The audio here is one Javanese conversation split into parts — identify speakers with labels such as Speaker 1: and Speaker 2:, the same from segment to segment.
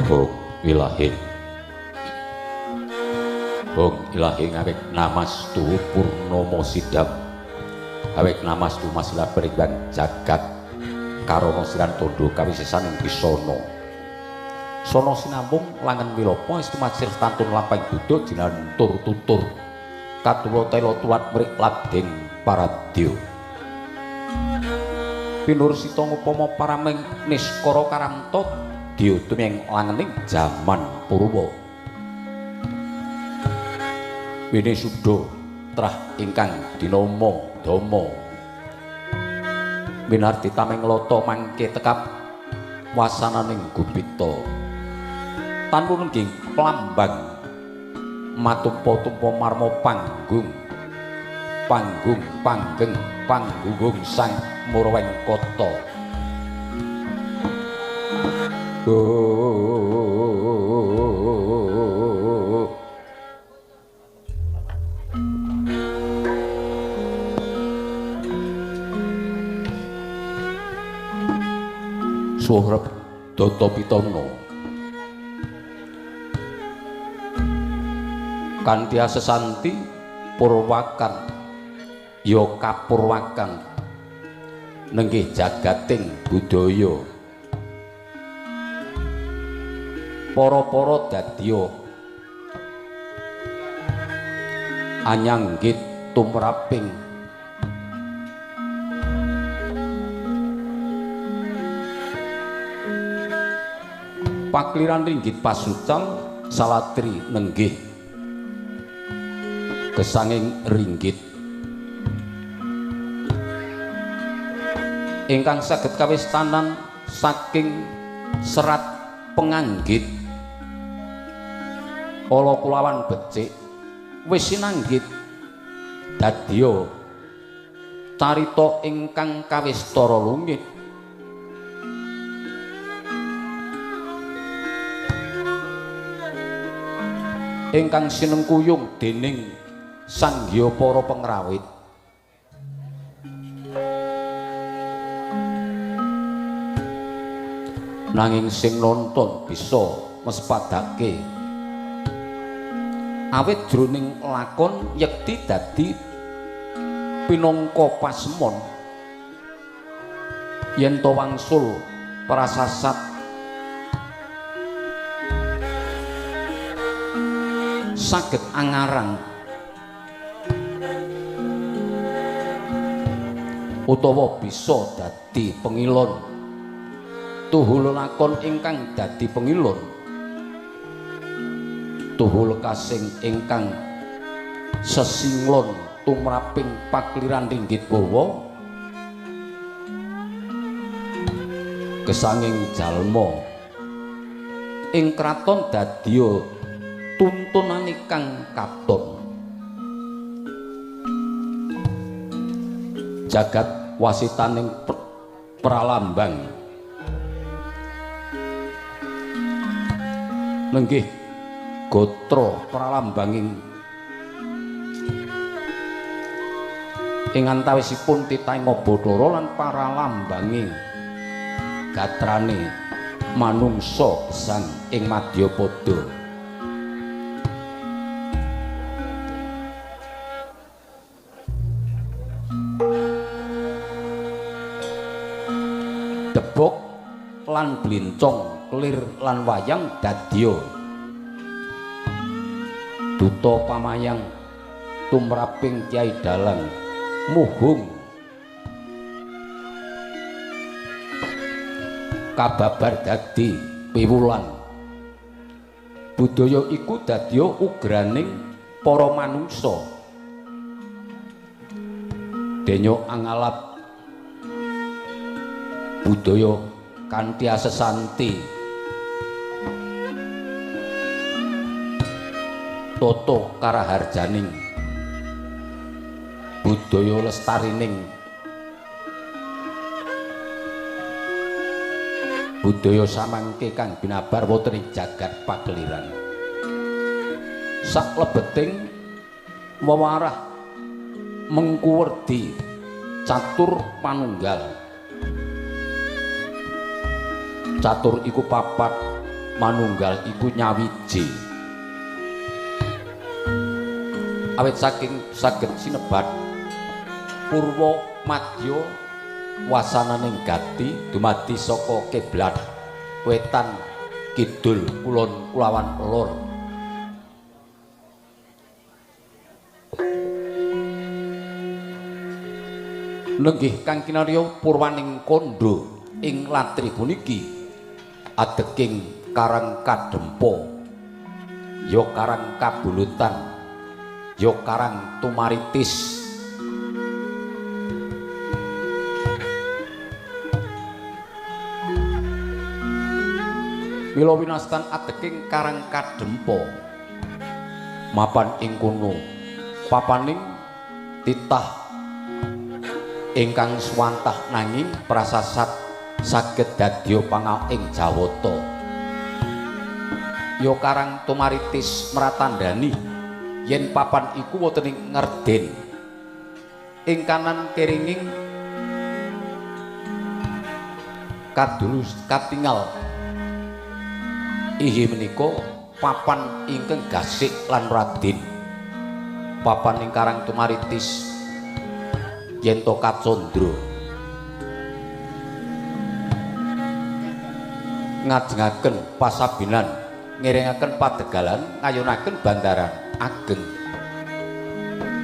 Speaker 1: Hong ilahi, Hong ilahi ngawek namastu purnomo sidam, awek namastu masilah periban jagat karono siran tondo kawisesan ing pisono sono sinambung langen wilopo istumatsir tantun lampahing buddha jinantur tutur katuwa telo tuwat mrik labding paradya pinur sita ngupama paraming niskara karamta dya tumyeng langening jaman purwa wene suda trah ingkang dinama dama winardi tameng lata mangke tekap wasananing gupita tanpa nengging plambang matumpa-tumpa marma panggung panggung panggeng panggunggung sang muraweng kota. Suhrep Data Pitana kanthi asesanti purwakan ya kapurwakan nenggih jagating budaya para-para dadya anyanggit tumraping pakliran ringgit pasucal salatri nenggih gesanging ringgit ingkang saged kawistanan saking serat penganggit ala kulawan becik wis sinanggit dadya carita ingkang kawistara lungit ingkang sinengkuyung dening sangya para pengrawit. Nanging sing nonton bisa mespadake awit jroning lakon yekti dadi pinangka pasemon yen to wangsul prasasat saged angarang utawa bisa dadi pengilon tuhu lelakon ingkang dadi pengilon tuhu lekasing ingkang sesinglon tumraping pakliran ringgit purwa gesanging jalma ing kraton dadya tuntunane kang katon jagat wasitaning pralambang nenggih gotra pralambanging ing antawisipun titahing Bathara lan paralambange gatrane manungsa gesang ing madyapada. Debok lan blincong kelir lan wayang dadya duta pamayang tumraping Kyai Dalang muhung kababar dadi piwulang. Budaya iku dadya ugraning para manungsa denya angalap budaya kanthi asesanti tata karaharjaning budaya lestarining budaya samangke kang binabar wonten ing jagat pakeliran. Saklebeting wewarah mengkuwerdi catur panunggal. Catur iku papat, Manunggal iku nyawiji. Awit saking saged sinebat purwa madya wasananing gati dumadi saka kiblat wetan kidul kulon kulawan lor. Nenggih kang kinarya purwaning kandha ing latri puniki adeking Karang Kadempo, ya Karang Kabulutan, ya Karang Tumaritis. Mila winastan adeking Karang Kadempo mapan ing kono papaning titah ingkang swantah nanging prasasat saged dadya pangaos ing Jawata. Ya Karang Tumaritis mratandani yen papan iku wonten ing Ngerden ing kanan keringing kadulus katingal inggih menika papan ingkang gasik lan radin. Papan ing Karang Tumaritis yen to kacandra ngajengaken pasabinan ngiringaken padegalan ngayunaken bandaran ageng.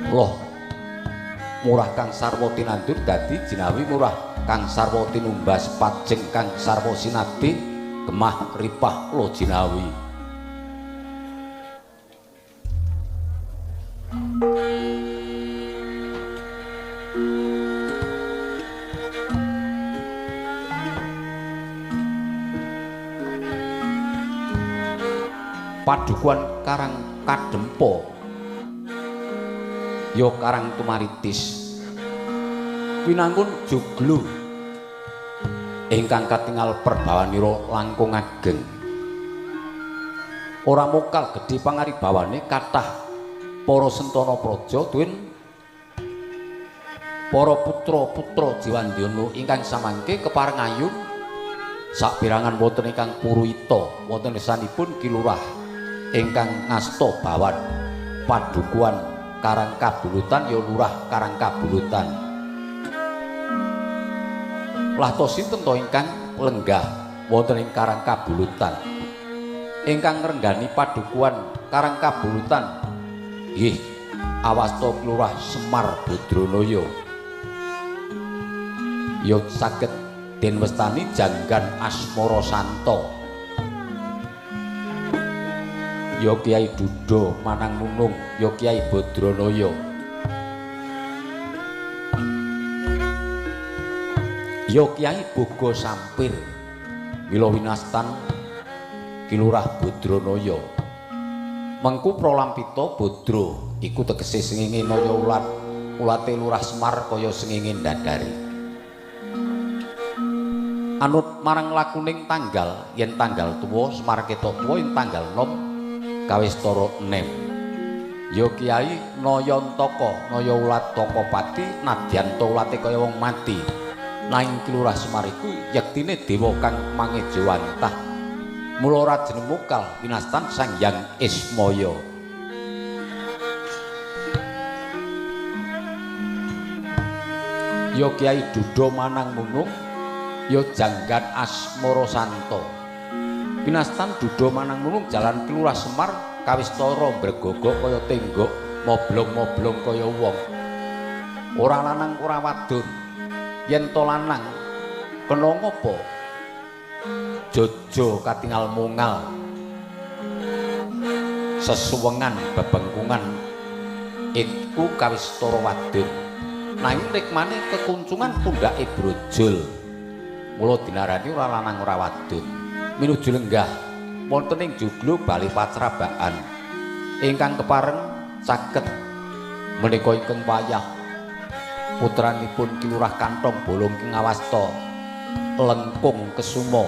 Speaker 1: Loh murah kang sarwa tinandur dadi jinawi murah kang sarwa tinumbas pajeng kang sarwa sinadi gemah ripah lo jinawi. Padukuhan Karang Kadempo ya Karang Tumaritis winangkun joglo ingkang katingal perbawanira langkung ageng. Ora mokal gedhe pangaribawane kathah para sentana praja tuwin para putra-putra Jiwandono ingkang samangke kepareng ayun sapirangan wonten ingkang puruhita wonten lesanipun Ki Lurah ingkang ngasta bawan padukuhan Karang Kabulutan ya Lurah Karang Kabulutan. Lah to sinten to ingkang lenggah wonten ing Karang Kabulutan? Ingkang ngrenggani padukuhan Karang Kabulutan nggih awasta Lurah Semar Badranaya. Ya saged den wastani Janggan Asmara Santa. Ya Kyai Duda Manang Nunung, ya Kyai Badranaya. Ya Kyai Boga Sampir. Mila winastan Ki Lurah Badranaya. Mengku pralampita Badra iku tegese srengenge naya ulat, ulate Lurah Semar kaya srengenge ndadari. Anut marang lakuning tanggal, yen tanggal tuwa Semar ketok tuwa, yen tanggal nom kawistara nem. Ya Kyai Nayantaka, naya ulat taka pati, nadyan ta ulate kaya wong mati. Nanging Ki Lurah Semar iku yektine dewa kang mangejawantah. Mula ora jeneng mokal winastan Sang Hyang Ismaya. Ya Kyai Duda Manang Munung, ya Janggan Asmara Santa. Winastan Duda Manang Munung jalan Ki Lurah Semar kawistara mbregogok kaya tenggok, moblong-moblong kaya wong. Ora lanang ora wadon. Yen to lanang kena ngopo? Jojo katingal mungal. Sesuwengan bebengkungan iku kawistara wadon. Nanging rikmane kekuncungan pundhake brojol. Mula dinarani ora lanang ora wadon. Minuju lenggah wonten ing joglo bali pacrabaan ingkang kepareng caket menika ingkang wayah putranipun Ki Lurah Kantong Bolong ing ngawasta Lengkung Kesuma.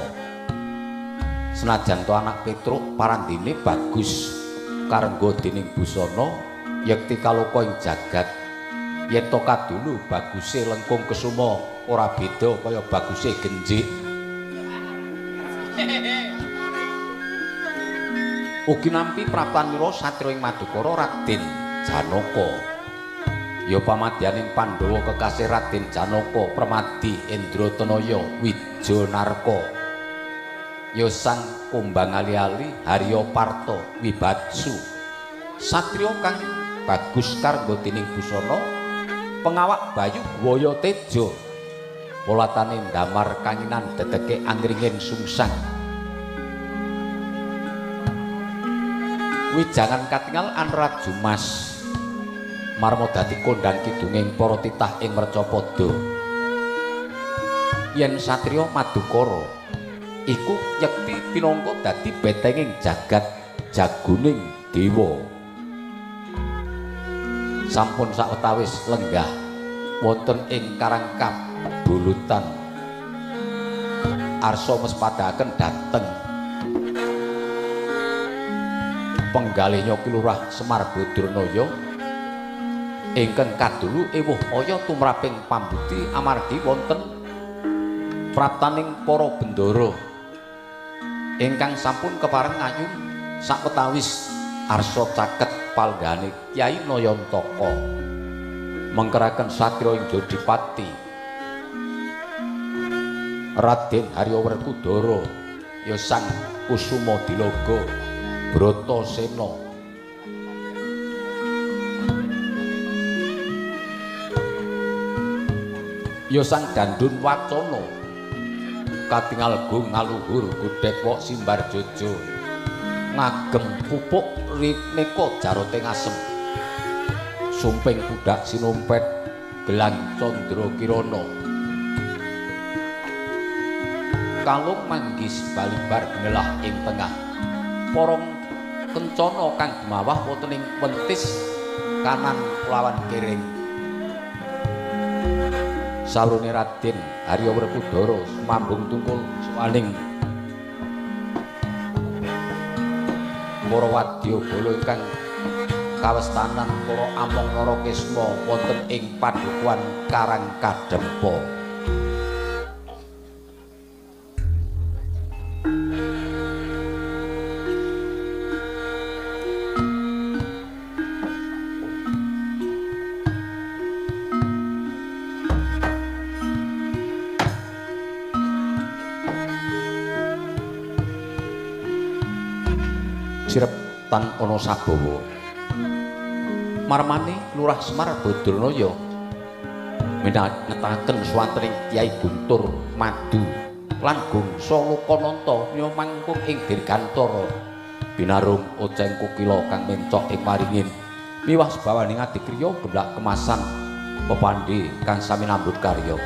Speaker 1: Senajan to anak Petruk parandene bagus karengga dening busana yekti kaloka ing jagat. Yen to kadulu baguse Lengkung Kesuma ora beda kaya baguse genjik. Ugi nampi praptanira satriya ing Madukara Raden Janaka. Ya pamadyaning Pandhawa kekasih Raden Janaka Permadi Indratanaya Wijanarka. Ya Sang Kumbang Ali-ali Harya Parta Wibatsu. Satriya kang bagus kargo dening busana pengawak Bayu Gwaya Teja. Polatane ndamar kanginan dedeke angringin sungsang. Wijangan katingal Anraju Mas marma dadi kondhang kidunging para titah ing Mercapada. Yen satriya Madukara iku yekti pinangka dadi betenging jagat jaguning dewa. Sampun sawetawis lenggah wonten ing Karang Kabulutan arsa mespadhaken dhateng penggalihnya Ki Lurah Semar Badranaya ingkang kadulu ewuh aya tumraping pambudi amargi wonten praptaning para bendara ingkang sampun kepareng ngayun sawetawis arsa caket palnggahane Kyai Nayantaka mengkeraken satriya ing Jodipati Raden Harya Werkudara ya Sang Kusuma Dilaga Bratasena. Ya Sang Dandun Wacana katingal gung ngaluhur godhek wok simbar jojo ngagem pupuk rineka jarote ngasem sumping budak sinumpet gelang candra kirana kalung manggis balibar genelah ing tengah porong kencana kang gemawah wonten ing wentis kanan kelawan kiring. Saurune Raden Harya Werkudara sumambung tungkul suwaning para wadyabala ingkang kawestanan para among Narakesma wonten ing padukuhan Karang Kadempa. Sirep tan ana sabawa. Marmane Lurah Semar Badranaya minangkaken swantening Kyai Guntur Madu lan Gongso Lokananta nya mangkung ing Dirgantara binarung oceng kukila kang mencok ing waringin miwah sebawaning adikriya gemblak kemasan pepandhe kang sami nambut karya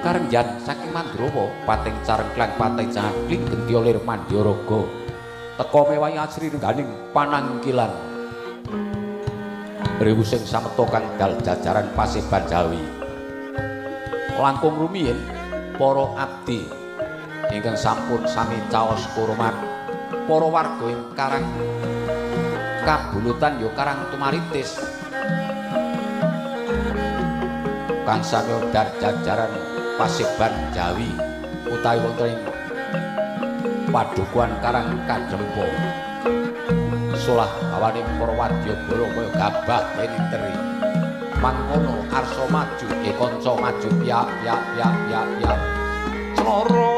Speaker 1: karengjan saking Mandrawa pating carengklang pating cangkling gentya lir mandyaraga teka mewahi asri rengganing panangkilan riwu sing sameta kang dal jajaran Paseban Jawi. Langkung rumiyin para abdi ingkang sampun sami caos kurmat para warga ing Karang Kabulutan ya Karang Tumaritis kang sami dar jajaran Paseban Jawi utawi wonten ing padukuhan Karang Kadempa. Solah bawane para wadyabala kaya gabah dening teri. Mangkono arsa maju e kanca maju piyak piyak piyak piyak piyak. Cloro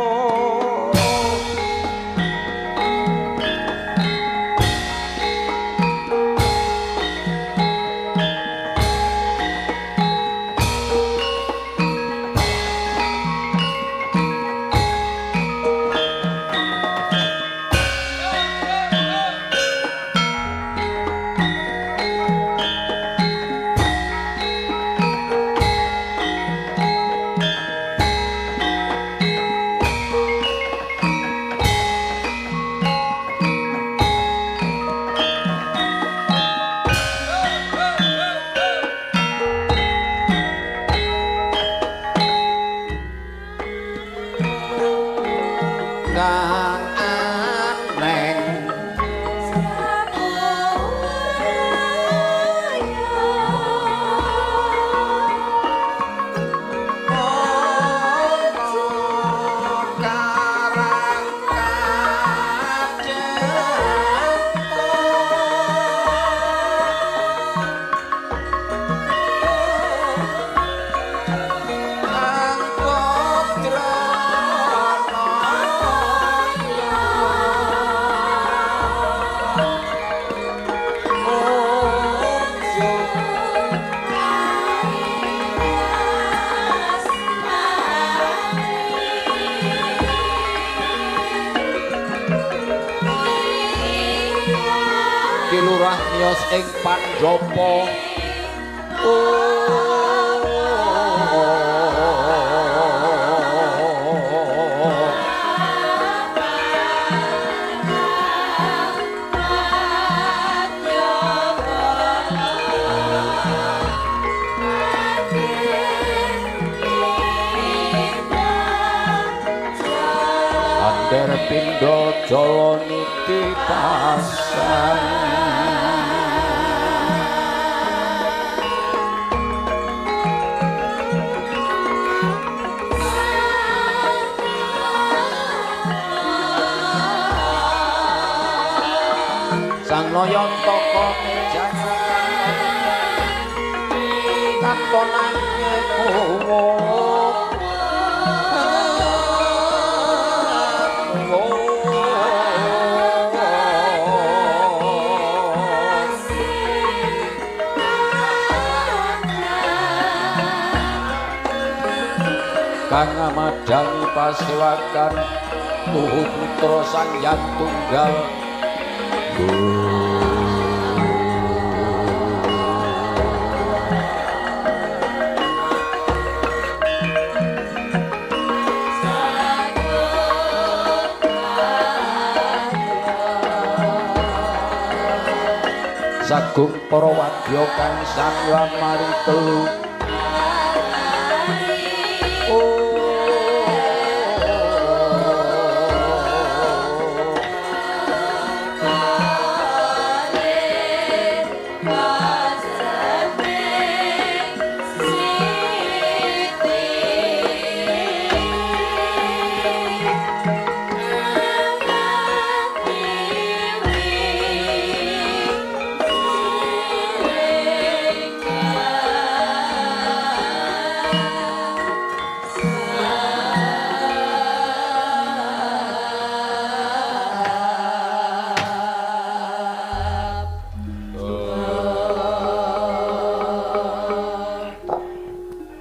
Speaker 1: Ki Lurah miyos ing pandhapa. Ander pindha jala niti pasang. Sang Nayantaka katonane kuwo. Kang ngamadhangi pasewakan tuhu putra Sang Hyang Tunggal. Sagung para wadya kang sami lamari telu.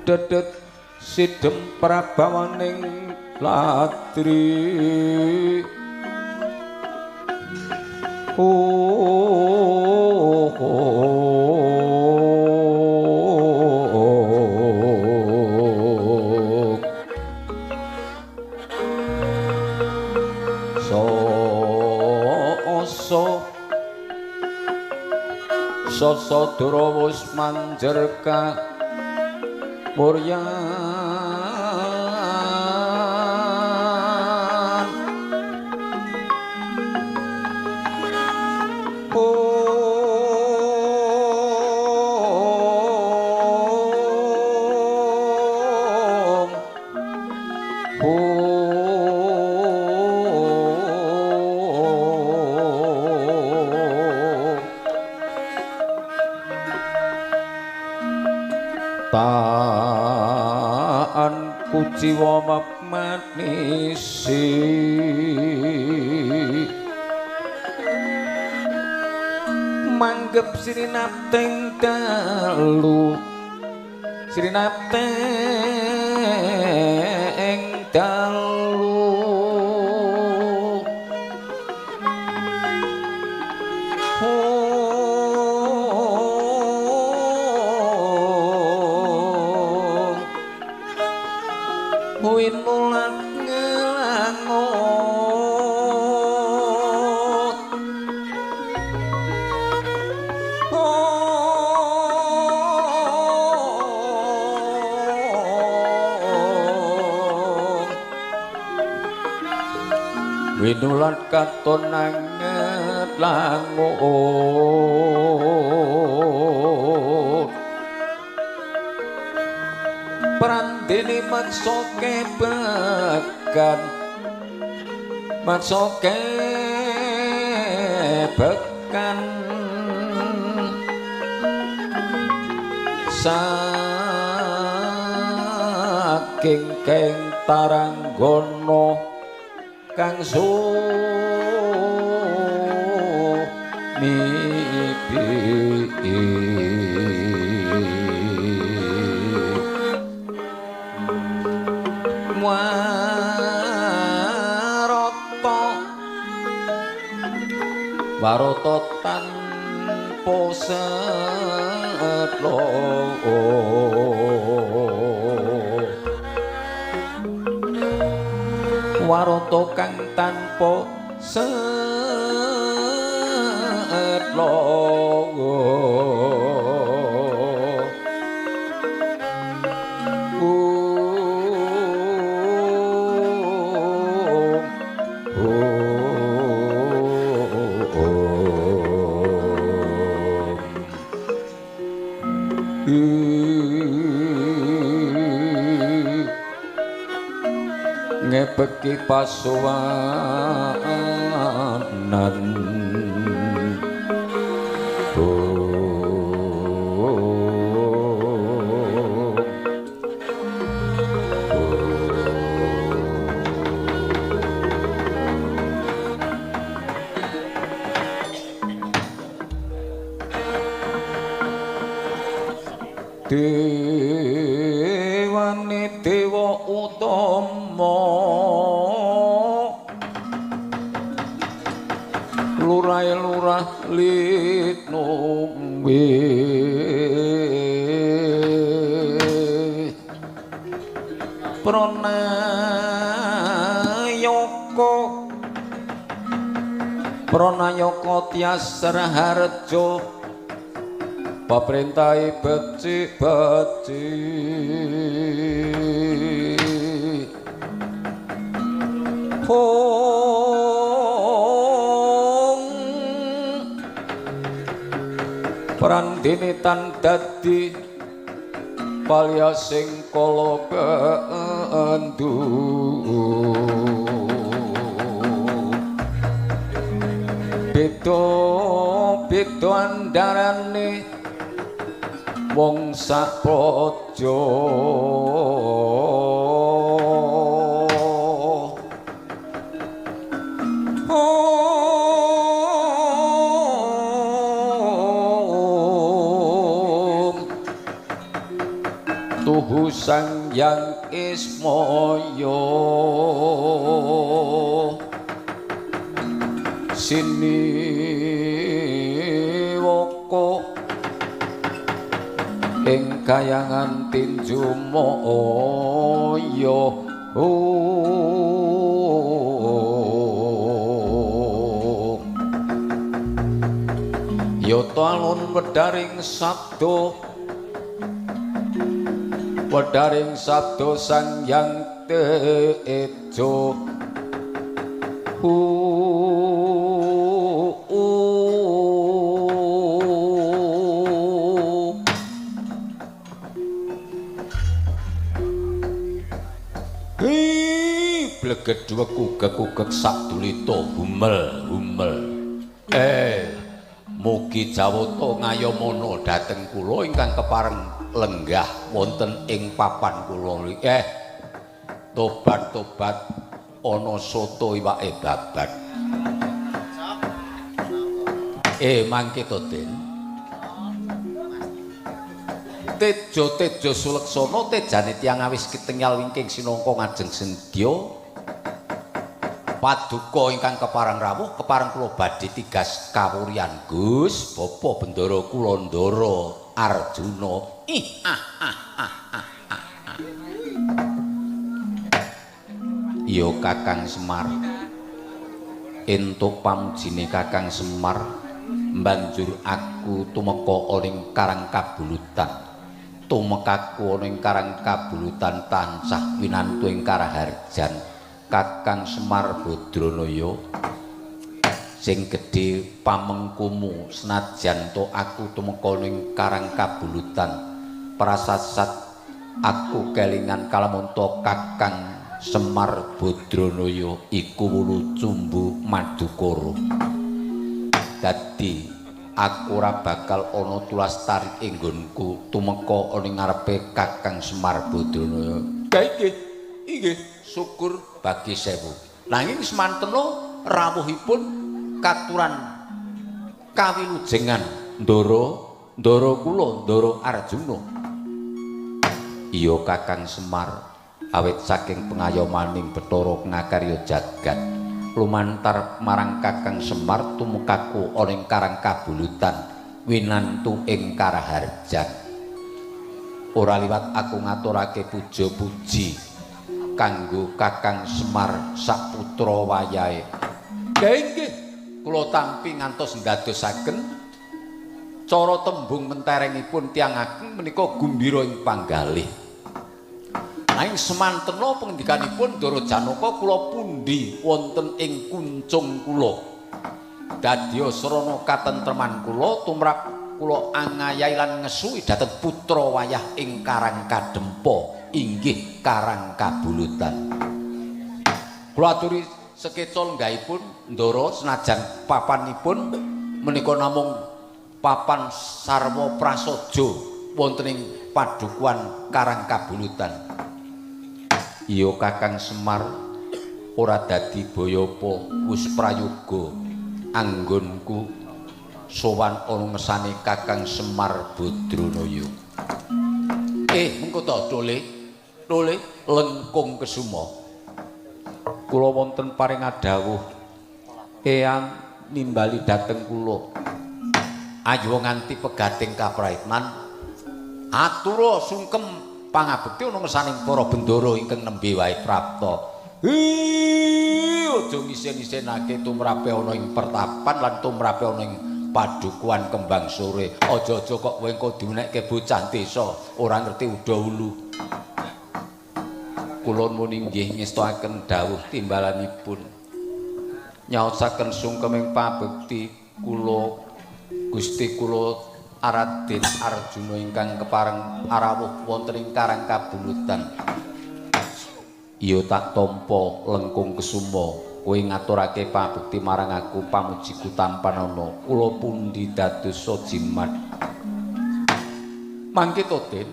Speaker 1: Dedet sidem prabawaning latri. So so wus manjer ka muryan. Taan kuciwa manisi manggep sirinapteng dalu, sirinapteng dalu. Winulat ngelangut winulat katon anget langut. Prandene maksa kebekan, maksa kebekan saking keng taranggono kang sumibi. Warata warata tan tanpa setlo. Warata kang tanpa setlo. Ngebeki pasuwanan dewane dewa utama lurahe lurah linumbe pranayaka pranayaka tias raharja paprintahe becik-becik hong prandene tan dadi palyasing kala kendu beda-beda andarane wong sak praja. Tuhu Sang Hyang Ismaya siniwaka ing kayangan tinju maya. Yata alun wedharing sabda wedharing sabda Sang Hyang Tejo. Blegedhuwek kugek-kugek sadulita humel humel. Mugi Jawata ngayomana dhateng kula ingkang kepareng lenggah wonten ing papan kula. Tobat-tobat ana soto iwake babat. Mangke to, Den. Tejo-tejo Suleksana tejane tiyang awis ketenyal wingking sinangka ngajeng sendya. Paduka ingkang kepareng rawuh kepareng kula badhe tigas kawuryan Gus Bapa Bendara kula Ndara Arjuna. Ih ah ah ah ah ah. Iya Kakang Semar, entuk pamujine Kakang Semar banjur aku tumeka ana ing Karang Kabulutan. Tumekaku ana ing Karang Kabulutan tansah winantu ing karaharjan Kakang Semar Badranaya sing gedhe pamengkumu senajan to aku tumeka ning Karang Kabulutan prasasat aku kelingan kalamunta Kakang Semar Badranaya iku wulu cumbu madukara. Dadi aku ora bakal ana tulas tarik enggonku tumeka ana ngarepe Kakang Semar Badranaya. Inggih, inggih, syukur bagi sewu. Nanging semantena rawuhipun katuran kawilujengan Ndara, Ndara kula, Ndara Arjuna. Iya Kakang Semar, awit saking pengayomaning Bathara ngakarya jagat lumantar marang Kakang Semar tumekaku ana ing Karang Kabulutan winantu ing Karaharjan. Ora liwat aku ngaturake puja puji kanggo Kakang Semar saputra wayahe. Nggih, kula tampi ngantos ndadosaken cara tembung menterengipun tiyang ageng menika gumbira ing panggalih. Nanging semantena pengendikanipun Ndara Janaka kula pundi wonten ing kuncung kula. Dadya srana katentreman kula tumrap kula angayahi lan ngesuhi dhateng putra wayah ing Karang Kadempa inggih Karang Kabulutan. Kula aturi sekeca lenggahipun Ndara senajan papanipun menika namung papan sarwa prasaja wonten ing padukuhan Karang Kabulutan. Iya Kakang Semar ora dadi boyopo wis prayoga anggonku sowan ana ngesane Kakang Semar Badranaya. Mengko to Tole, Tole lengkung kesuma. Kula wonten paring adhawuh eyang nimbali dhateng kula. Ayo nganti pegating kapraitnan atura sungkem pangabekti ana ngesaning para bendara ingkang nembe wae prapta. Aja ngisen-isenake tumrape ana ing pertapan lan tumrape ana ing padukuhan Kembang Sore. Aja-aja kok kowe engko diunekke bocah desa ora ngerti uda ulu. Kula nuwun inggih ngestoaken dawuh timbalanipun. Nyaosaken sungkeming pabekti kula Gusti kula Raden Arjuna ingkang kepareng arawuh wonten ing Karang Kabulutan. Iya tak tampa lengkung kesuma, kowe ngaturake pabekti marang aku pamujiku tampanana. Kula pundi dados jimat. Mangke to Den,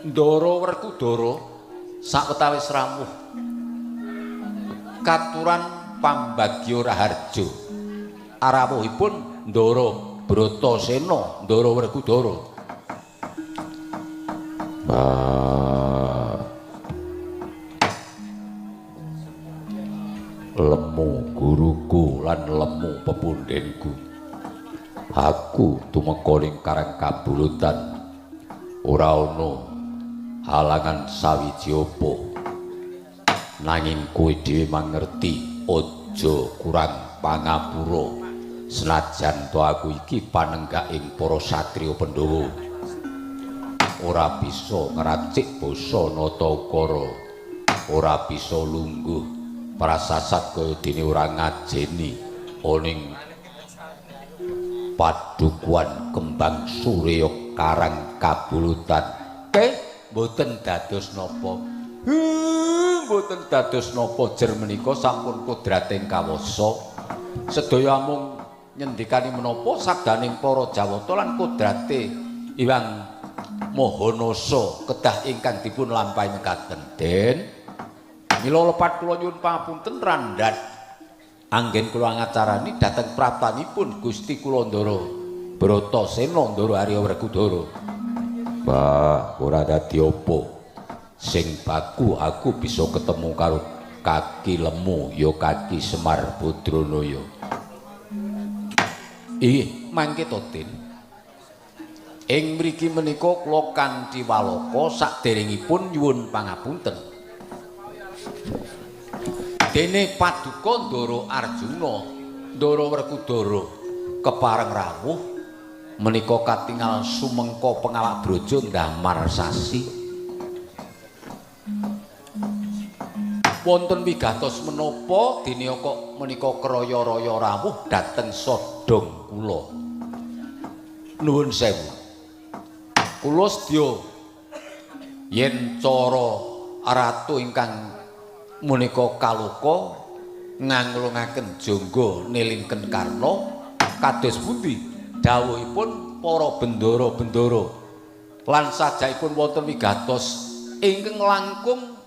Speaker 1: Ndara Werkudara sawetawis rawuh katuran pambagya raharja. Arawuhipun Ndara Bratasena, Ndara Werkudara. Lemu guruku lan lemu pepundhenku. Aku tumeka ning Karang Kabulutan ora ana halangan sawiji apa. Nanging kowe dhewe mangerti aja kurang pangapura. Senajan to aku iki panenggaking para satriya Pandhawa ora bisa ngracik basa nata ukara, ora bisa lungguh prasasat kaya dene ora ngajeni oning padukuhan Kembang Surya Karang Kabulutan. Mboten dados napa. Mboten dados napa jer menika sampun kodrating kawasa. Sedaya amung nyendikani menapa sabdaning para Jawata lan kodrate Hyang Mahanasa kedah ingkang dipun lampahi mekaten. Den, mila lepat kula nyuwun pangapunten randhat anggen kula ngacarani dhateng praptanipun Gusti kula Ndara Bratasena Ndara Arya Werkudara. Bah, ora dadi apa. Sing baku aku bisa ketemu karo kaki lemu ya kaki Semar Badranaya. Inggih, mangke to Den. Ing mriki menika kula kanthi walaka saderengipun nyuwun pangapunten. Dene paduka Ndara Arjuna, Ndara Werkudara kepareng rawuh menika katingal sumengka pengawak braja ndamar sasi. Wonten wigatos menapa dene kok menika kraya-raya rawuh dhateng sodhong kula. Nuwun sewu. Kula sedya yen cara ratu ingkang menika kaloka nganglungaken jangga nilingken karna kados pundi dawuhipun para bendara-bendara lan sajaipun wonten wigatos ingkang langkung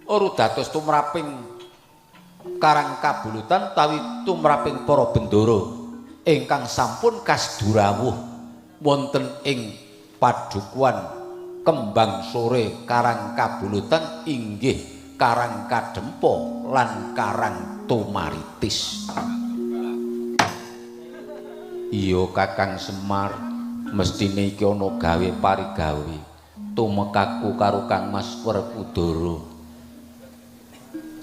Speaker 1: rudados tumraping Karang Kabulutan tawi tumraping para bendara ingkang sampun kasdurawuh wonten ing padukuhan Kembang Sore Karang Kabulutan inggih Karang Kadempa lan Karang Tumaritis. Iya Kakang Semar, mestine iki ana gawe parigawe. Tumekaku karo Kang Mas Werkudara.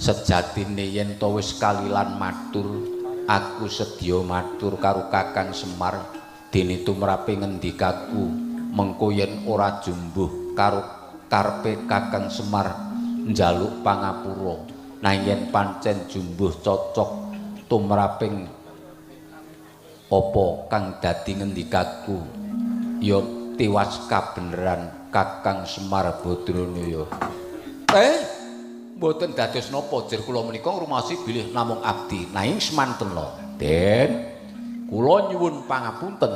Speaker 1: Sejatine yen to wis kalilan matur, aku sedya matur karo Kakang Semar dene tumrape ngendikaku mengko yen ora jumbuh karo karepe Kakang Semar njaluk pangapura. Nanging yen pancen jumbuh cocok tumraping apa kang dadi ngendikaku ya tiwas kabeneran Kakang Semar Badranaya. Mboten dados napa jer kula menika ngrumasi bilih namung abdi nanging semanten lho. Den, kula nyuwun pangapunten.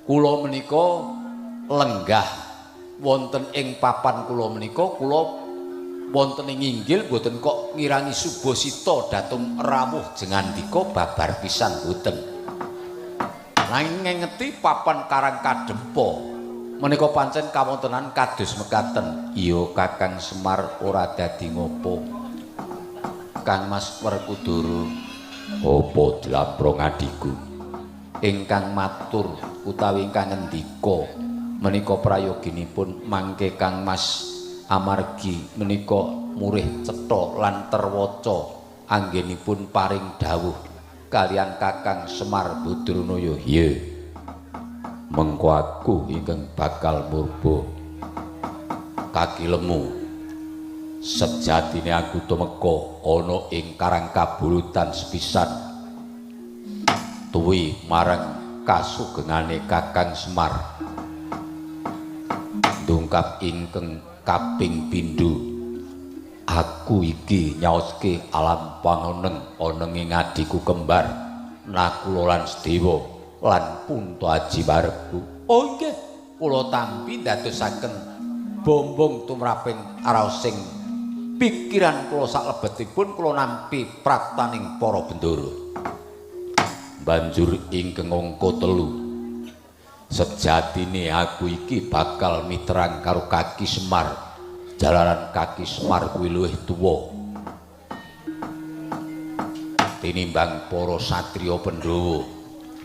Speaker 1: Kula menika lenggah wonten ing papan kula menika kula wonten ing inggil mboten kok ngirangi subasita dhateng rawuh jengandika babar pisan mboten. Nanging ngengeti papan Karang Kadempa menika pancen kawontenan kados mekaten. Iya Kakang Semar ora dadi ngopo. Kang Mas Werkudara, apa dlamprong adhiku? Ingkang matur utawi ingkang ngendika menika prayoginipun mangke Kang Mas amargi menika murih cetha lan terwaca anggenipun paring dawuh kalian Kakang Semar Badranaya. Iya. Mengko aku ingkang bakal murba kaki lemu. Sejatine aku tumeka ana ing Karang Kabulutan sepisan tuwi marang kasugengane Kakang Semar. Ndungkap ingkang kaping pindho aku iki nyaoske alam pangoneng ana ing adhiku kembar Nakula lan Sedewa lan Punta Aji Waregu. Oh nggih, kula tampi ndadosaken bombong tumraping raosing pikiran kula saklebetipun kula nampi praptaning para bendara. Banjur ingkang angka 3, sejatine aku iki bakal miterang karo Kaki Semar. Jalaran Kaki Semar kuwi luwih tuwa tinimbang para satriya Pandhawa.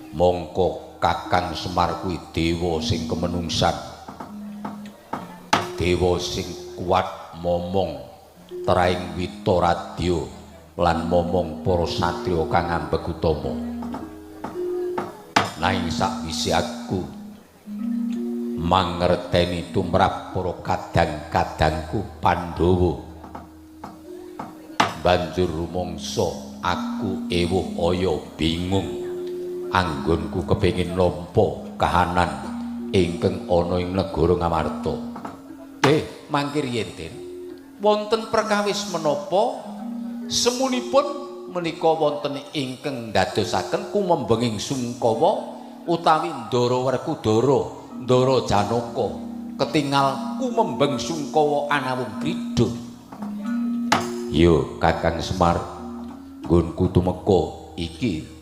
Speaker 1: Mongko Kakang Semar kuwi dewa sing kemenungsan, dewa sing kuat momong traing wita radya lan momong para satriya kang ambek utama. Nanging sakwise aku mangerteni tumrap para kadang-kadangku Pandhawa, banjur rumangsa aku ewuh aya bingung anggonku kepengin nampa kahanan ingkang ana ing negara Ngamarta. Mangke riyen Den, wonten perkawis menapa semunipun menika wonten ingkang ndadosaken kumembenging sungkawa utawi Ndara Werkudara, Ndara Janaka ketingal kumembeng sungkawa anawung krida. Yo Kakang Semar, nggonku tumeka iki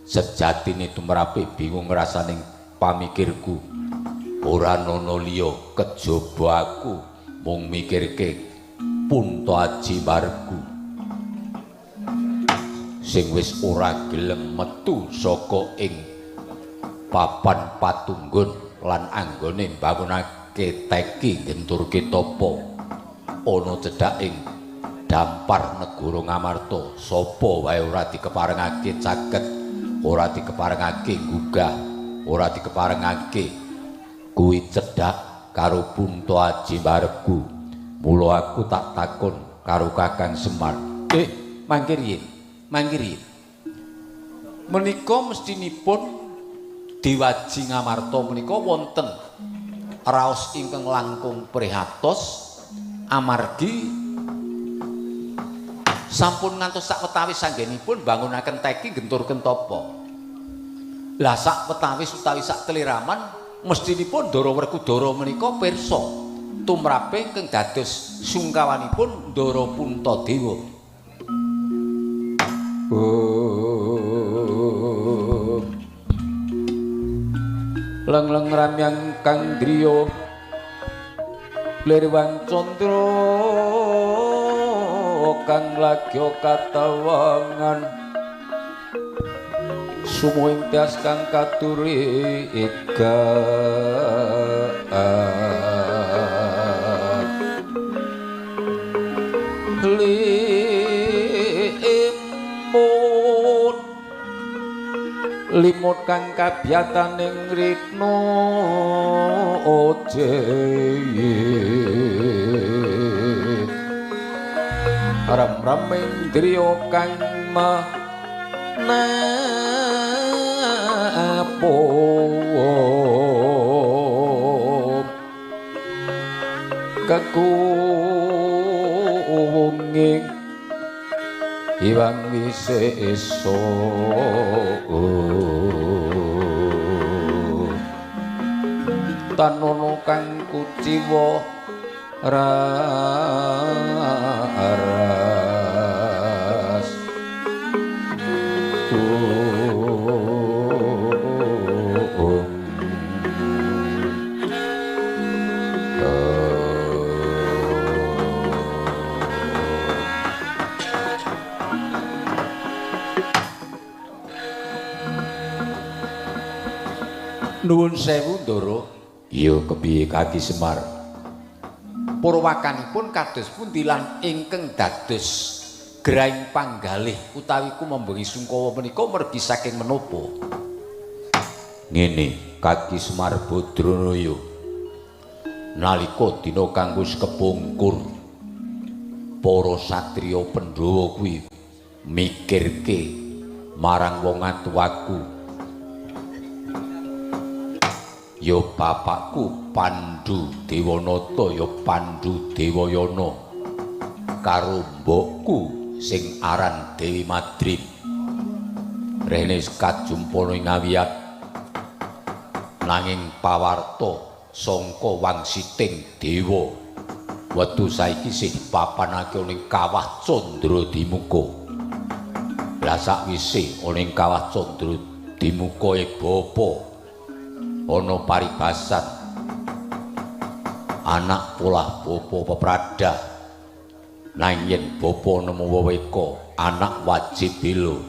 Speaker 1: sejatine tumrape bingung rasaning pamikirku. Ora ana liya kejaba aku mung mikirke Punta Aji Waregu sing wis ora gelem metu saka ing papan patunggun lan anggone mbangunake teki ngenturke tapa ana cedhaking dampar negara Ngamarta. Sapa wae ora dikeparengake caket, ora dikeparengake gugah, ora dikeparengake kuwi cedhak karo Punta Aji Waregu. Mula aku tak takon karo Kakang Semar. Mangke riyin, mangke riyin. Menika mestinipun Dewaji Ngamarta menika wonten raos ingkang langkung prihatos amargi sampun ngantos sakwetawis anggenipun bangunaken teki genturken tapa. Lah sakwetawis utawi sakliraman mestinipun Ndara Werkudara menika pirsa tumrape ingkang dados sungkawanipun Ndara Puntadewa. Leng-leng ramyang kang driya lirwang candra kang lagya katawangan Kusumo ing tias kang katuri ika limut limut kang kabiyataning rikna ojeyi ram-ram indriya kang menapo kekuwunging iwang wisesa tanono kang kuciwa raras Nuwun sewu Ndara. Iya kepiye Kaki Semar? Purwakanipun kados pundi lan ingkang dados graing panggalih utawi kumembengi sungkawa menika mergi saking menapa? Ngene Kaki Semar Badranaya. Nalika dina kang wis kepungkur para satriya Pandhawa kuwi mikirke marang wong atuwaku. Ya bapakku Pandu Dewanata ya Pandu Dewayana karo mbokku sing aran Dewi Madrim rene kajumpana ing awiyat nanging pawarta sangka wangsiting dewa wektu saiki sih dipapanake ana ing kawah Candra Dimuka. Lah sakwise ana ing kawah Candra Dimuka e bapa ana paribasan anak polah bapa pepradah nanging yen bapa nemu weweka anak wajib bela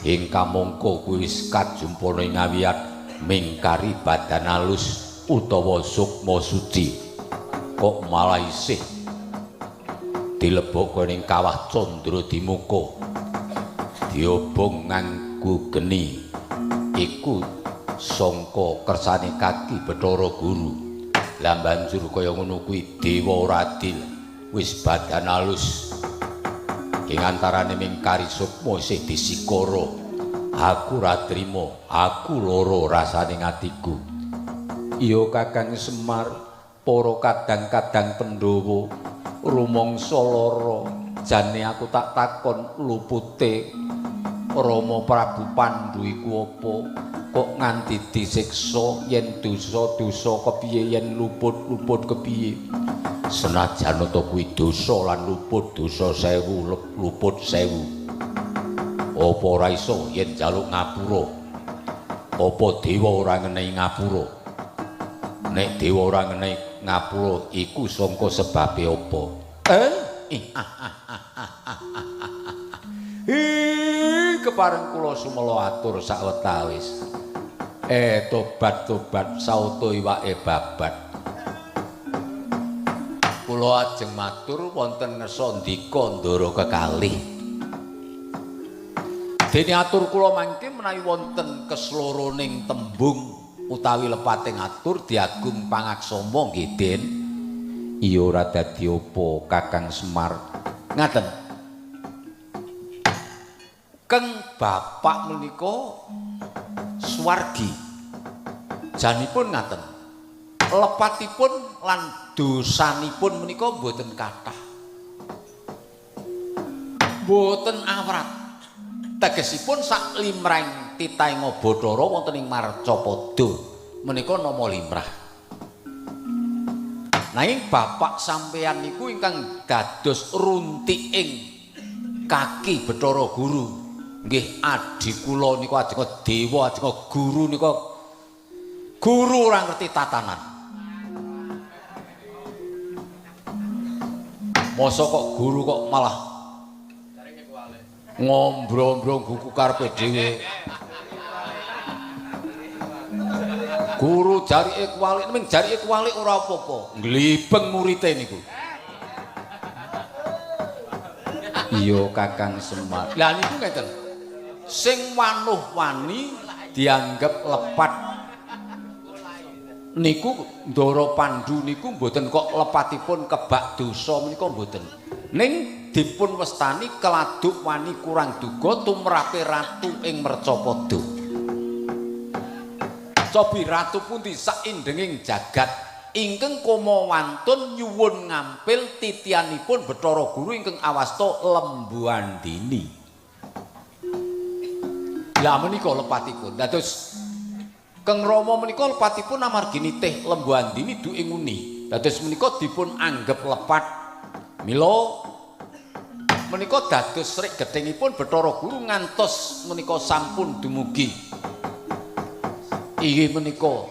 Speaker 1: ing kamangka kuwi wis kajumpana ing awiyat mingkari badan alus utawa sukma suci kok malah isih dilebokke ning kawah Candra Dimuka diobong nganggo geni iku sangka kersane kaki Bathara Guru. Lah banjur kaya ngono kuwi dewa ora adil wis badan alus ing antarane mingkari sukma isih disikara. Aku ora trima, aku lara rasane atiku. Iya Kakang Semar, para kadang-kadang Pandhawa rumangsa lara. Jane aku tak takon lupute Rama Prabu Pandu iku apa? Kok nganti disiksa yen dosa-dosa kepiye yen luput-luput kepiye? Senajan to kuwi dosa lan luput dosa sewu luput sewu. Apa ora iso yen njaluk ngapura? Apa dewa ora ngenehi ngapura? Nek dewa ora ngenehi ngapura iku sangka sebabe apa? Kepareng kula sumela atur sawetawis. Tobat-tobat sauto iwake babat. Kula ajeng matur wonten ngersa ndika ndara kekalih. Dene atur kula mangke menawi wonten kesloroning tembung utawi lepating atur diagung pangaksama nggih Den. Iya ora dadi apa Kakang Semar. Ngaten. Keng bapak menika swargi. Janipun ngaten. Lepatipun lan dosanipun menika mboten kathah. Mboten awrat. Tegesipun sak limrahing titahing Bathara wonten ing Marcapada menika nama limrah. Nanging bapak sampeyan niku ingkang dados runtiking kaki Bathara Guru. Nggih adhi kula niku ajeng dewa ajeng guru niku guru ora ngerti tatanan. Masa kok guru kok malah ngombro-ombro guku karepe dhewe. Guru jarike kuwalik, ming jarike kuwalik ora apa-apa. Nglibeng murite niku. Iya Kakang Semar. Lah niku ngeten. Sing wanuh wani dianggep lepat niku Ndara Pandu niku mboten kok lepatipun kebak dosa menika mboten. Ning dipun wastani keladuk wani kurang duga tumrape ratu ing Mercapada. Cobi ratu pundi saindenging jagat ingkang koma wantun nyuwun ngampil titianipun Bathara Guru ingkang awasta Lembu Andini. Lah menika lepatipun. Dados Keng Rama menika lepatipun amargi nitih Lembu Andini duke nguni. Dados menika dipun anggep lepat. Mila menika dados srik gethingipun Bathara Guru ngantos menika sampun dumugi. Inggih menika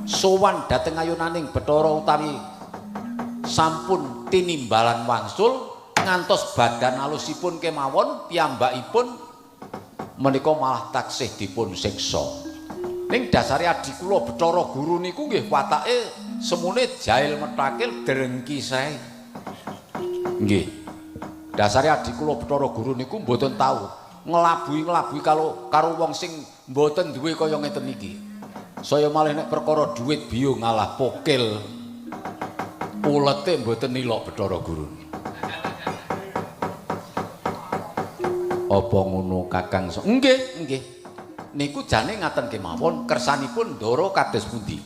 Speaker 1: sowan dhateng ayunaning Bathara utawi sampun tinimbalan wangsul ngantos badan alusipun kemawon piyambakipun menika malah taksih dipun siksa. Ning dasare adi kula Bathara Guru niku nggih watake semune jail metakil drengki sae. Nggih. Dasare adi kula Bathara Guru niku mboten tau nglabuhi-nglabuhi karo wong sing mboten duwe kaya ngeten iki. Saya malih nek perkara dhuwit biyo ngalah pokil. Ulete mboten nilok Bathara Guru. Apa ngono Kakang? Nggih, nggih. Niku jane ngaten kemawon kersanipun Ndara kados pundi?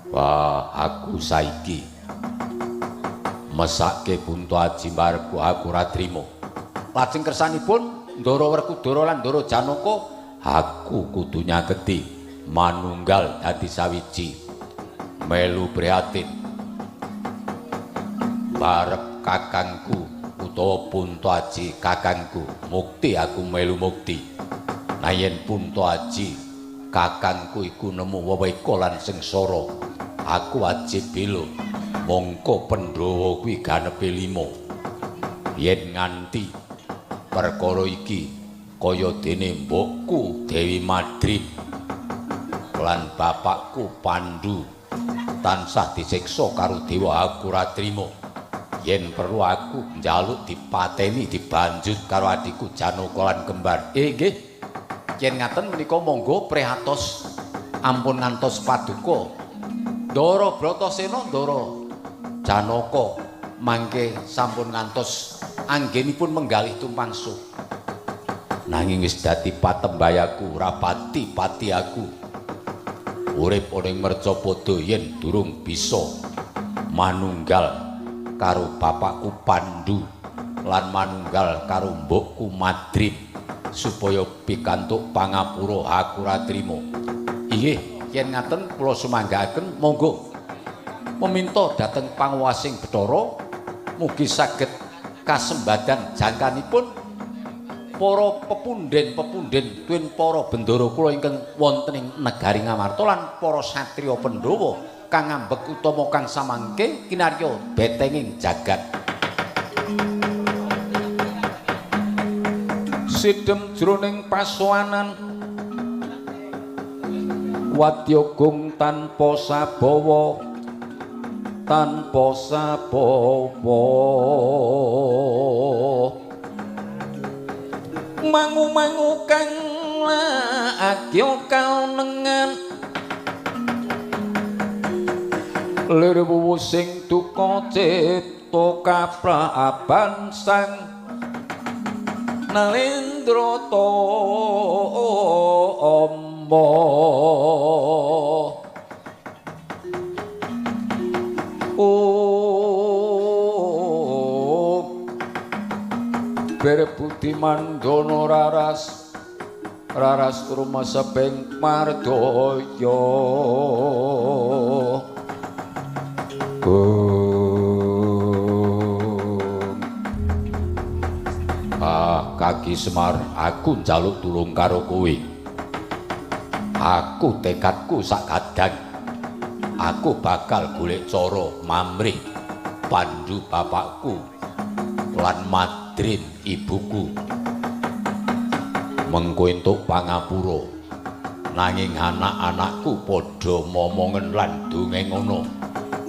Speaker 1: Wah, aku saiki mesake Punta Aji marku aku ora trima. Lajeng kersanipun Ndara Werkudara lan Ndara Janaka, aku kudu nyaketi manunggal dadi sawiji. Melu prihatin. Barep kakangku utawa Punta Aji kakangku, mukti aku melu mukti. Nah yen Punta Aji kakangku iku nemu weweka lan sengsara, aku wajib bela. Mongko Pandhawa kuwi ganepe 5. Yen nganti perkara iki kaya dene mbokku Dewi Madrim lan bapakku Pandu tansah disiksa karo dewa, aku ora trima. Yen perlu aku njaluk dipateni dibanjut karo adhiku Janaka lan kembar. Nggih. Yen ngaten menika monggo prihatos ampun ngantos paduka. Ndara Bratasena, Ndara Janaka mangke sampun ngantos anggenipun menggalih tumpangsu. Nanging wis dadi patembayaku, rapati-pati aku. Urip ana ing Mercapada yen durung bisa manunggal karo bapakku Pandu lan manunggal karo mbokku Madrim supaya pikantuk pangapura aku ora trima. Inggih, yen ngaten kula sumanggaaken monggo meminta dhateng panguwasing Bathara mugi saged kasembadan jangkanipun para pepunden-pepunden tuwin para bendara kula ingkang wonten ing negari Ngamarta lan para satriya Pandhawa kang ngambek utama kang samangke kinarya betenging jagat. Sidem jroning pasowanan wadya gung tanpa sabawa tanpa sabawa mangu-mangu kang lagya kaunengan lir wuwu sing duka cipta kapraban sang Nalendra Tamba. Berbudi mandono raras raras rumeseping mardaya. Ah, Kaki Semar, aku njaluk tulung karo kowe. Aku tekadku sak kadang. Aku bakal golek cara mamrih Pandu bapakku lan Madrim ibuku. Mengko entuk pangapura Nanging anak-anakku padha momongen lan dongengono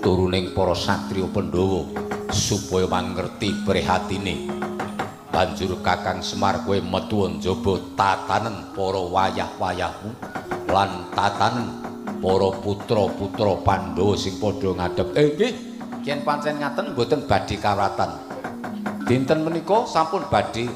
Speaker 1: turuning para satriya Pandhawa supaya mangerti prihatine. Banjur Kakang Semar kowe metu njaba tatanen para wayah-wayahmu lan tatanen para putra-putra Pandhawa sing padha ngadhep. Nggih, yen pancen ngaten mboten badhe kawratan. Dinten menika sampun badhe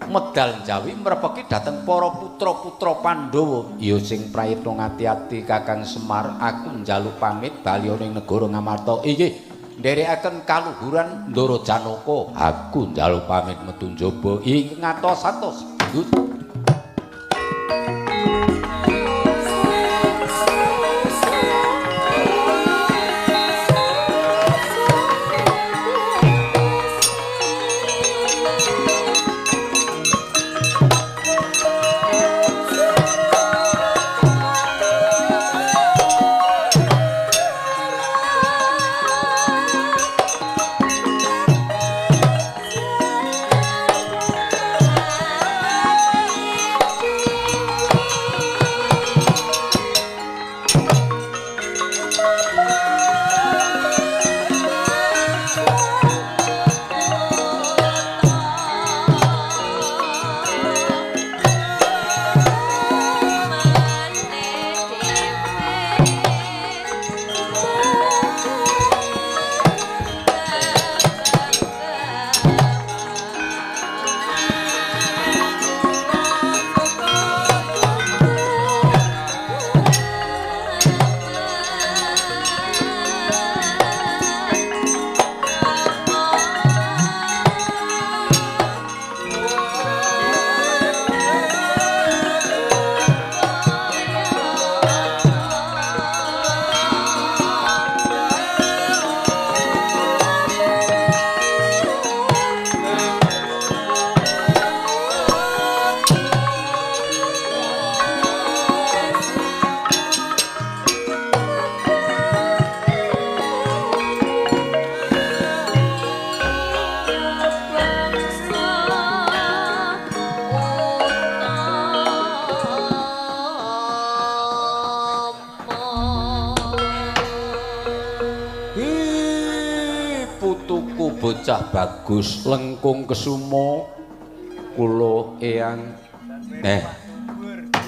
Speaker 1: medal njawi mrepeki dhateng para putra-putra Pandhawa. Ya sing prayitna ngati-ati Kakang Semar, aku njaluk pamit bali ning negara Ngamarta. Inggih, nderekaken kaluhuran Ndara Janaka. Aku njaluk pamit metu njaba. Ing ngatos-atos. Bocah bagus lengkung kesumo kula eyang.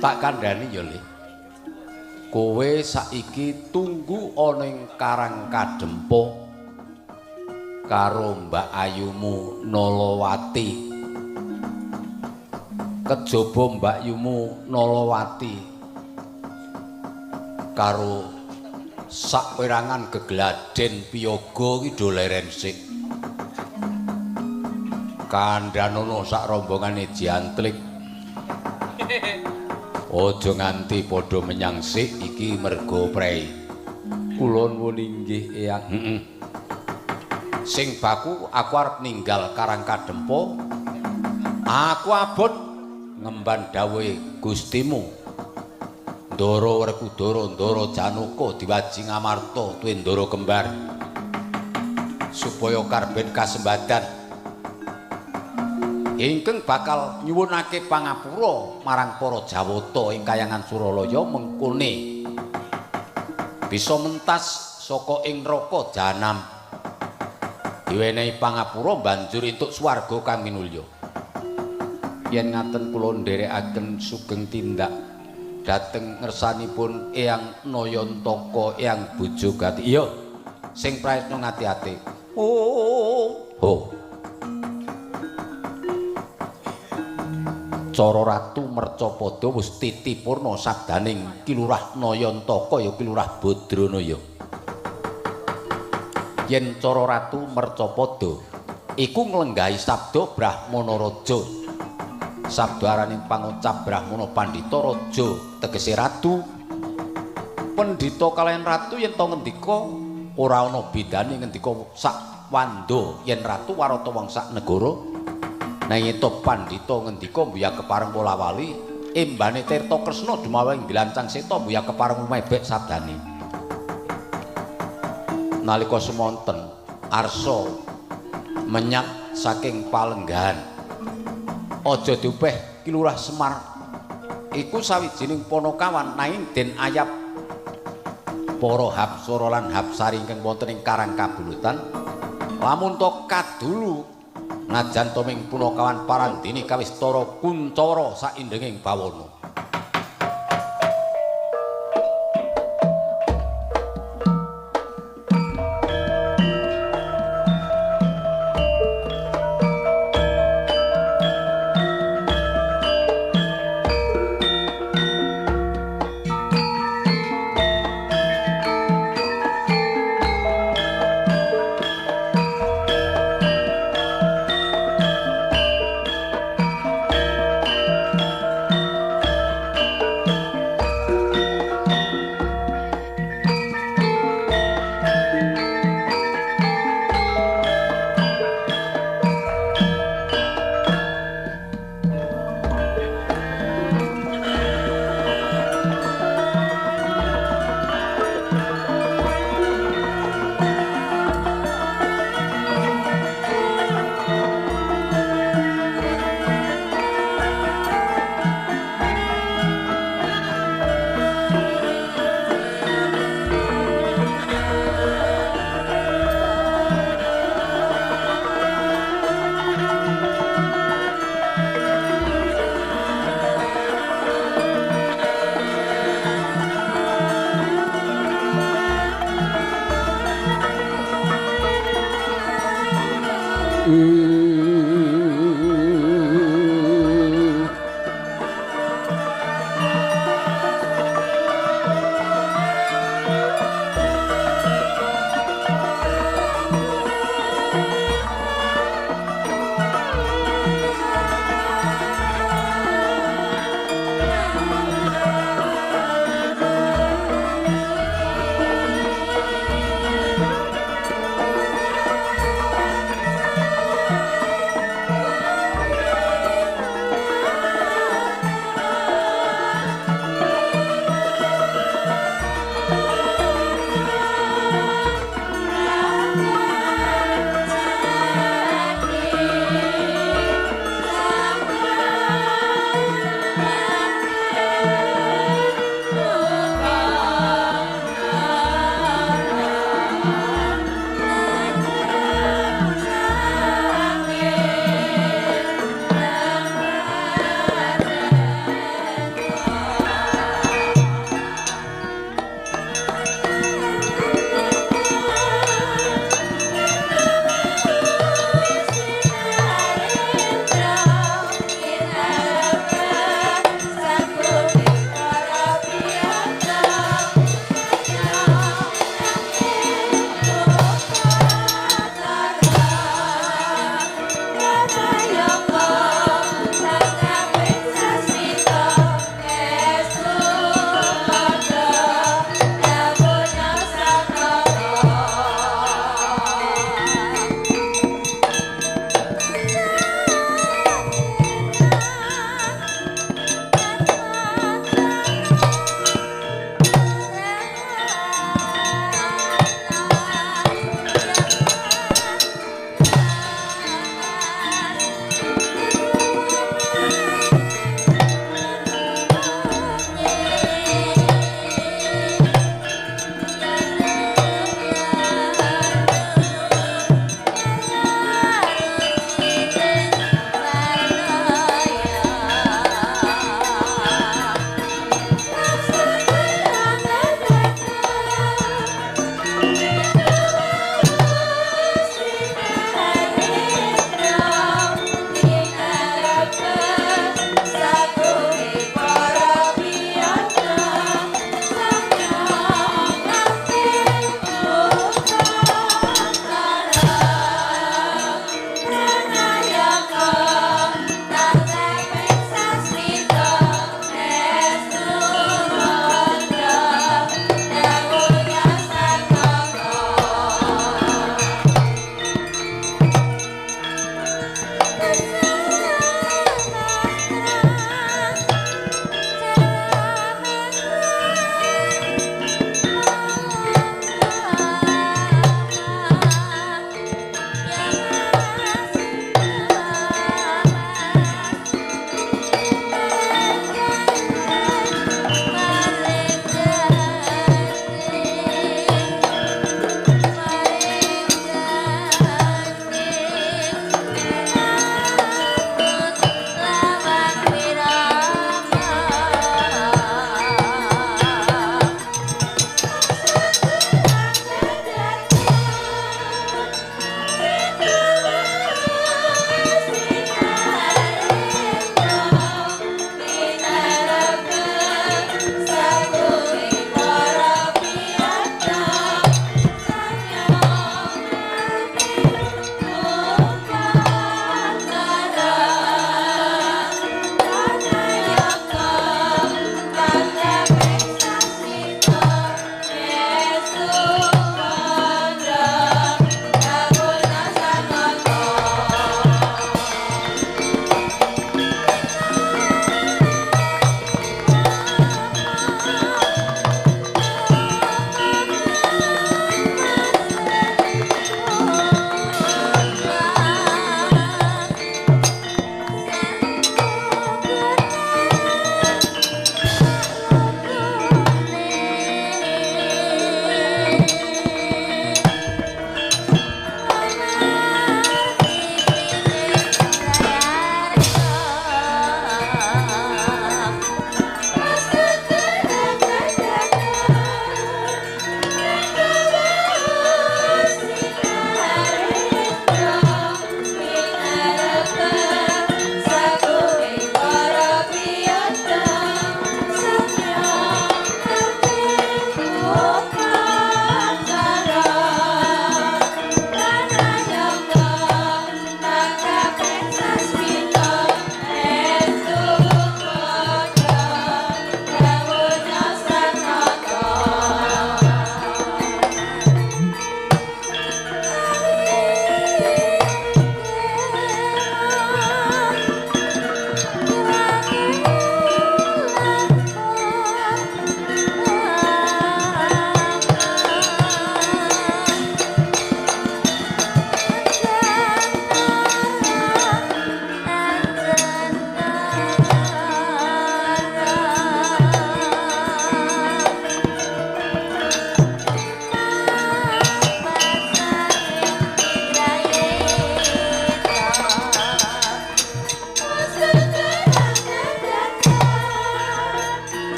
Speaker 1: Tak kandhani ya Le, kowe saiki tunggu ana ing Karang Kadempo karo Mbak Ayumu Nalawati. Kejaba Mbak Yumu Nalawati karo sakwerangan gegladen piyaga ki do leren sik. Kandhanono sak rombongane jantlik. Aja nganti padha menyang sik iki mergo prei. Kula nuwun inggih eyang. Heeh. Sing baku aku arep ninggal Karang Kadempo. Aku abot ngemban dawuhe Gustimu. Ndara Werkudara, Ndara Janaka diwaji Ngamarta tuwe Ndara kembar. Supaya karben kasembadan ingkang bakal nyuwunake pangapura marang para Jawata ing kayangan Suralaya mengkone bisa mentas saka ing neraka jahanam diwenehi pangapura banjur entuk swarga kang minulya. Yen ngaten kula nderekaken sugeng tindak dhateng ngersanipun Eyang Nayantaka Eyang Bojogati. Iya, sing prayitna ngati-ati. Oh, ho. Cara Ratu Mercapada wis titipurna sabdaning Ki Lurah Nayantaka ya Ki Lurah Badranaya. Yen cara Ratu Mercapada iku nglenggahi sabda Brahmana Raja. Sabda araning pangucap Brahmana Pandhita Raja tegese ratu. Pendhita kalayan ratu yen to ngendika ora ana bedane ngendika sak wanda yen ratu warata wong sak negara. Nanging to pandhita ngendika mbuya kepareng wolawali embane Tirta Kresna dumawa ing Dlancang Seta mbuya kepareng mebek sabdane. Nalika semonten arsa menyat saking palenggahan. Aja diupeh Ki Lurah Semar Iku sawijining panakawan nanging den ayap para Hapsara lan Hapsari ingkang wonten ing Karang Kabulutan. Lamun to kadulu najan to ming punakawan Parandene kawistara kuncara saindenging bawana.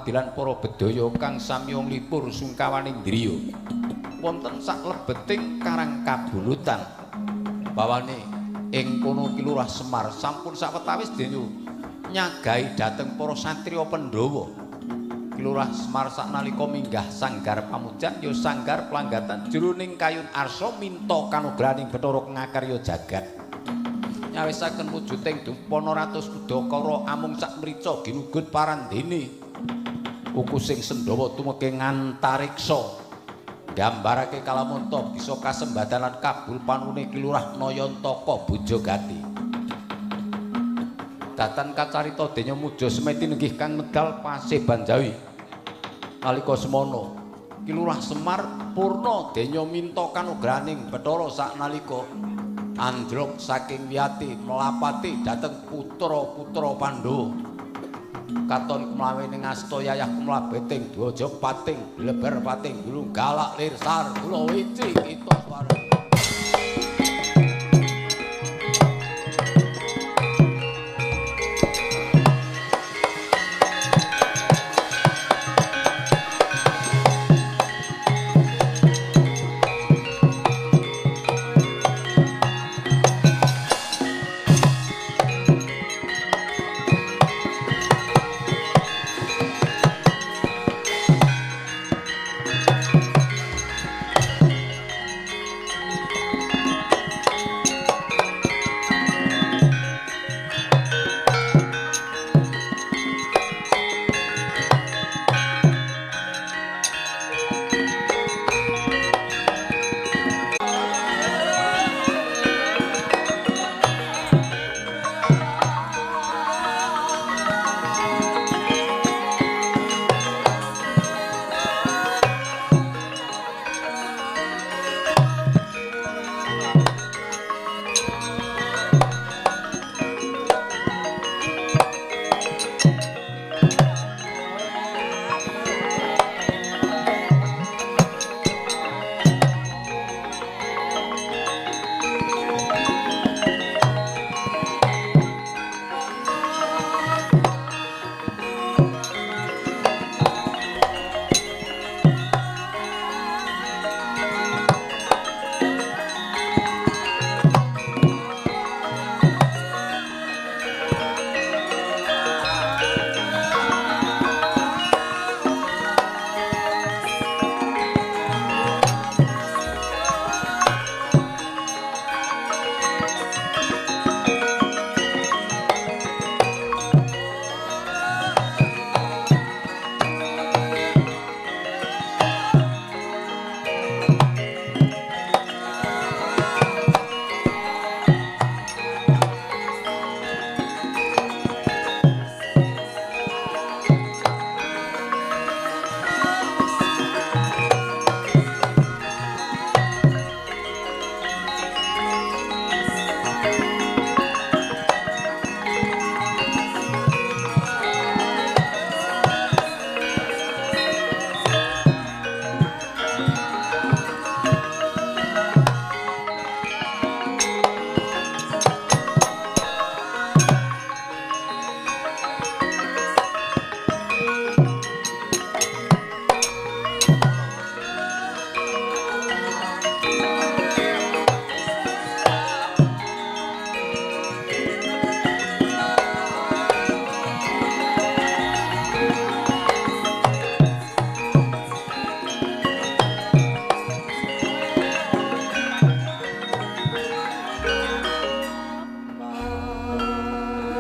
Speaker 1: pangadilan para bedaya kang samya nglipur sungkawaning driya. Wonten saklebeting Karang Kabulutan. Bawane ing kono Ki Lurah Semar sampun sawetawis dene nyagahi dhateng para satriya Pandhawa. Ki Lurah Semar saknalika minggah sanggar pamujan ya sanggar planggatan jroning kayun arsa minta kanugrahaning Bathara ngakarya jagat. Nyawisaken wujuding dumpana ratus udakara amung sak mrica ginugut parandene. Ukusing Sendawa tumeke ngantariksa nggambarake kalamunta bisa kasembadan lan kabul panune Ki Lurah Nayantaka Bujagati. Datan kacarita denya muja semeti nenggih kang medal Paseban Jawi. Nalika semana Ki Lurah Semar purna denya minta kanugrahaning Bathara saknalika anjlok saking wiyati melapati dhateng putra-putra Pandhawa. Katon kemlawe ning asta yayah kemlabeting dwaja pating bleber pating gulung galak lir sar kula wici kita swara.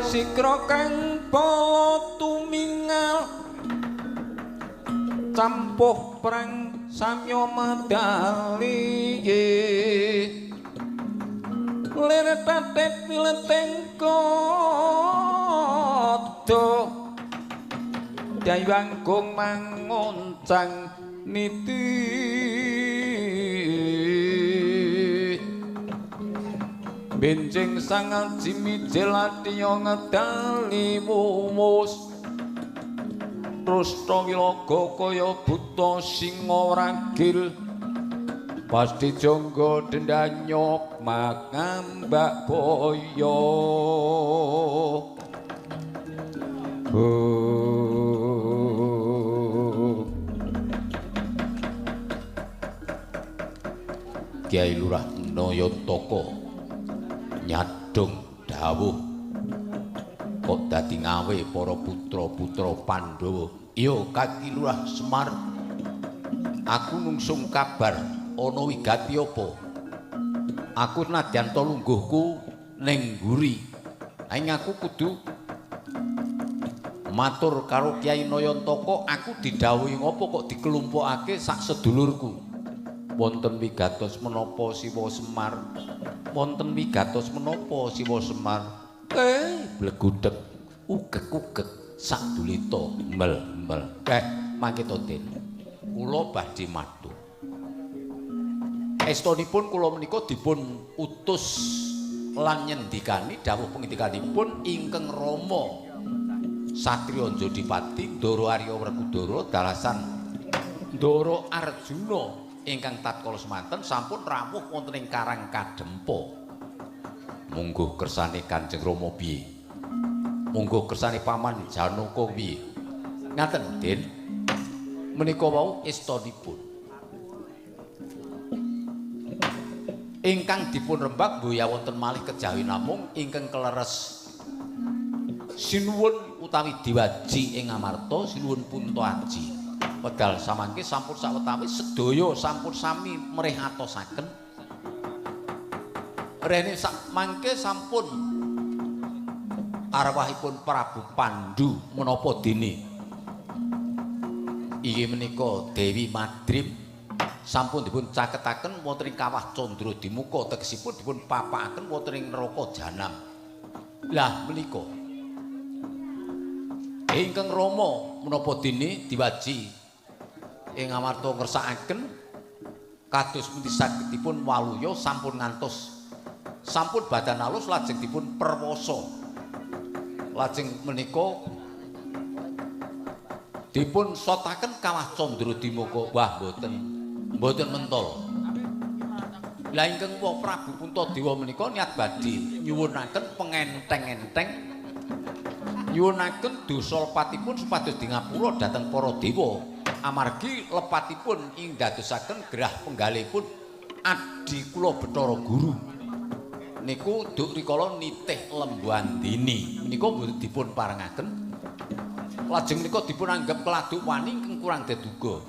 Speaker 1: Sikra kang bala tumingal campuh prang samya medali lir tatet wileteng kodho dayanggung mangoncang niti benjing sangat jimijil atiya ngedali mumus Rusta wilaga kaya buta singa ragil pasti jangga dendanyok makambak boyo. Kyai Lurah Nayantaka nyadong dawuh kok dadi ngawe para putra-putra Pandhawa. Iya Kaki Lurah Semar, aku nungsung kabar ana wigati apa? Aku nadyan ta lungguhku ning mburi, ning aku kudu matur karo Kyai Nayantaka, aku didhawuhi ngopo kok dikelumpukake sak sedulurku. Wonten wigatos menapa Siwa Semar? Wonten wigatos menapa Siwa Semar? Blegudeg ugek-ugek sak dulita mel-mel. Mangke to Den. Kula badhe matur. Estonipun kula menika dipun utus lan nyendikani dawuh pengendikanipun ingkang Rama Satriya Jodipati Ndara Arya Werkudara dalasan Ndara Arjuna ingkang tatkala semanten sampun rawuh wonten ing Karang Kadempa. Mungguh kersane Kanjeng Rama piye? Mungguh kersane Paman Janaka piye? Ngaten, Den. Menika wau estonipun. Ingkang dipun rembag mboya wonten malih kejawi namung ingkang keleres sinuwun utawi diwaji ing Amarta sinuwun Punta Aji. Wedal samangke sampun sawetawis sedaya sampun sami mrih atosaken. Rene samangke sampun arwahipun Prabu Pandu menapa dene inggih menika Dewi Madrim sampun dipun caketaken wonten ing kawah Candra Dimuka, tegesipun dipun papakaken wonten ing neraka Janam. Lah menika ingkang Rama menapa dene diwaji ing Amarta ngersakaken kados pundi sagedipun waluya sampun ngantos sampun badan alus lajeng dipun perwasa. Lajeng menika dipun sotaken kawah Candra Dimuka. Wah mboten mboten mentol. Lah ingkang Prabu Puntadewa menika niat badhe nyuwunaken pengenteng-enteng, nyuwunaken dosa lepatipun supados dingapura dhateng para dewa, amargi lepatipun ing dadosaken gerah penggalihipun adhi kula Bathara Guru niku duk rikala nitih Lembu Andini menika mboten dipun parengaken. Lajeng menika dipun anggap keladuk wani ingkang kurang deduga.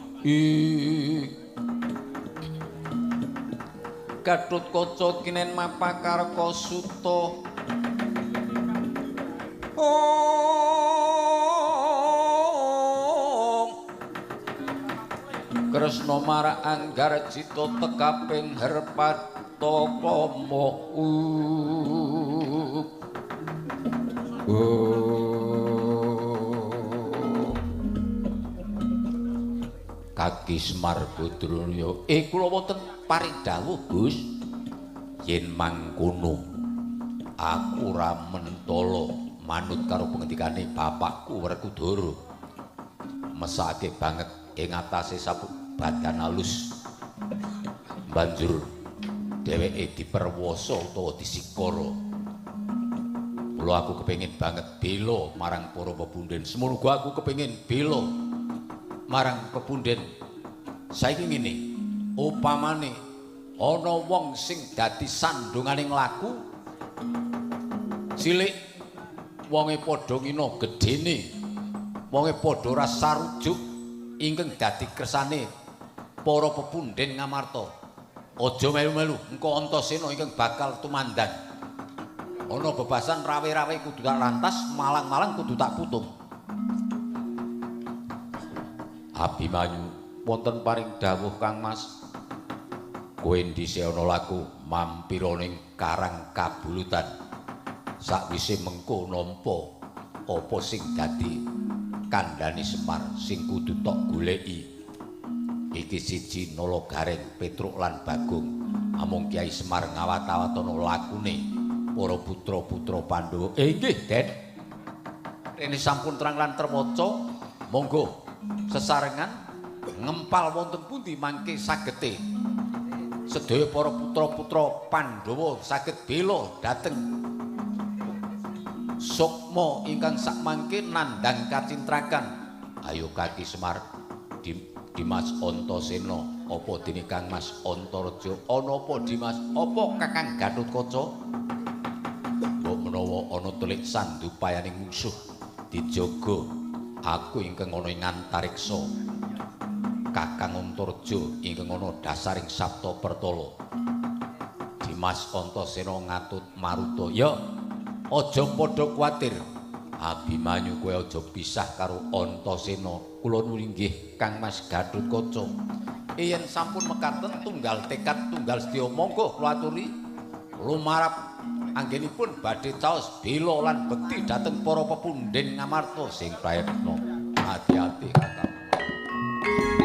Speaker 1: Gatotkaca kinen mapakarka suta. Kresna marak anggar cita tekaping herpata kama. Kaki Semar Badraya, kula wonten paring dawuh Gus, yen mangkono aku ora mentala manut karo pengendikane bapakku Werkudara. Mesake banget ing atase sabuk badan alus banjur dheweke diperwasa utawa disikara. Mula aku kepengin banget bela marang para pepundhen. Semono uga aku kepengin bela marang pepundhen. Saiki ngene, upamane ana wong sing dadi sandungane nglaku cilik, wonge padha ngina gedene, wonge padha ora sarujuk ingkang dadi kersane para pepundhen Ngamarta. Aja melu-melu, engko Antasena ingkang bakal tumandang. Ana bebasan rawe-rawe kudu tak lantas, malang-malang kudu tak putung. Abimanyu wonten paring dawuh Kang Mas. Kowe dhisik ana laku mampira ning Karang Kabulutan. Sakwise mengko nampa apa sing dadi kandhane Semar sing kudu tok goleki. Iki siji Nala Gareng, Petruk lan Bagong. Amung Kyai Semar ngawat-awat ana lakune para putra-putra Pandhawa. Nggih, Den. Rene sampun terang lan terwaca, monggo sesarengan ngempal wonten pundi mangke sagete sedaya para putra-putra Pandhawa saged bela dhateng sukma ingkang sakmangke nandhang kacintrakan. Ayo Kaki Semar, Dimas Antasena. Apa dene Kang Mas Antareja? Ana apa Dimas? Apa Kakang Gatotkaca? Mbok menawa ana telik sandupayaning mungsuh dijaga aku ingkang ana ing antariksa. Kakang Antareja ingkang ana dasaring Sapta Pertala. Dimas Antasena ngatut maruta. Ya, aja padha kuwatir. Abimanyu kowe aja pisah karo Antasena. Kula nuwun inggih Kang Mas Gatotkaca. Yen sampun mekaten tunggal tekad tunggal sedya monggo kula aturi lumarap anggenipun badhe caos bela lan bekti dhateng para pepundhen Ngamarta sing prayitna. Ati-ati Kakang.
Speaker 2: Oh.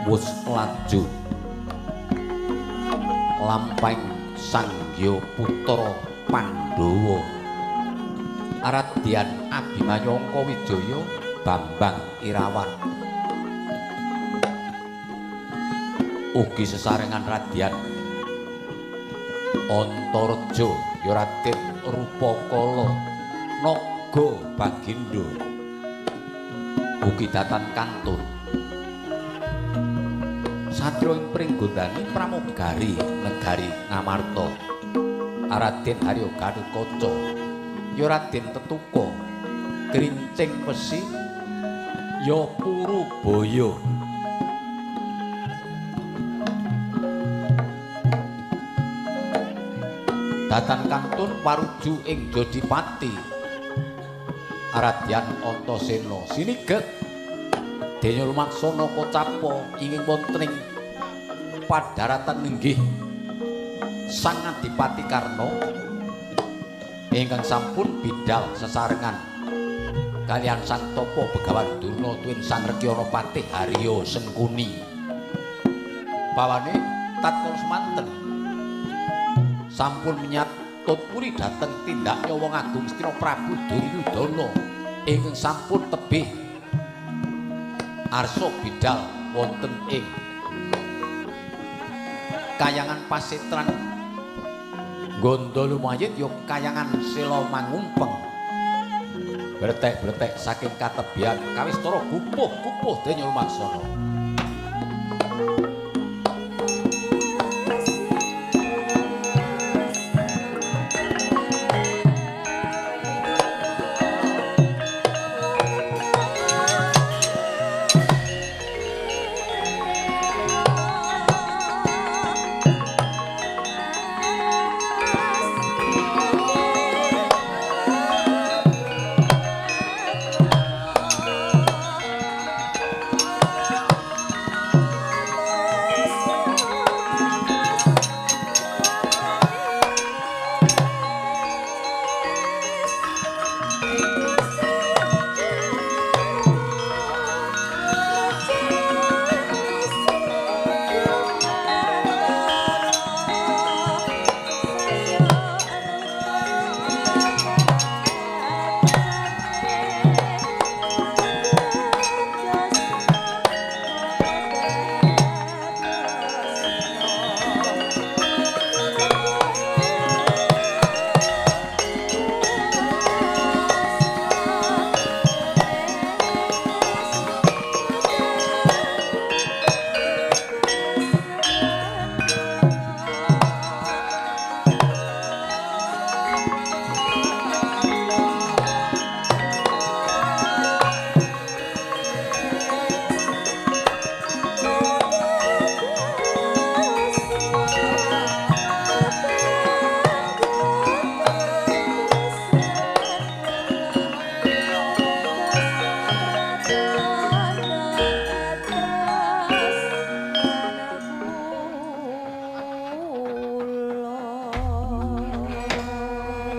Speaker 1: wus laju lampahing Sanggya Putra Pandhawa Radyan Abimanyu Angkawijaya Bambang Irawan ugi sesarengan Radyan Antareja ya Raden Rupakala Naga Bagindo ugi datan kantun satya ing pringgondani pramugari negari Ngamarta Raden Haryo Gatotkaca ya Raden Tetuka Grincing Wesi ya Purubaya. Datan kantun paruju ing Jodipati Radyan Antasena siniget dene lumaksana kocapa ingin wonten ing padharatan nenggih Sang Adipati Karna ingkang sampun bidal sesarengan kalian Sang Tapa Begawan Durna tuwin Sang Rekyana Patih Harya Sengkuni. Bawane tatkala semanten sampun menyat tutpuri dhateng tindak wong agung Astina Prabu Duryudana ingkang sampun tebih arsa bidal wonten ing kayangan pasetran Gondo lumayit ya kayangan sela mangumpeng bletek-bletek saking katebian kawistara gupuh-gupuh dene lumaksana.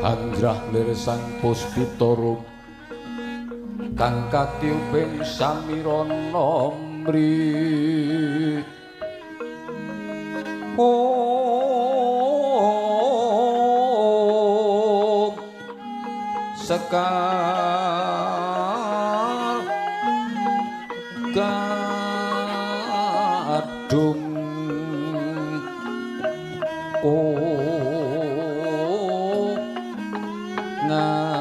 Speaker 1: Anggrah lir sang puspita rum kang katiuping samirana mri om sekar gadung ngas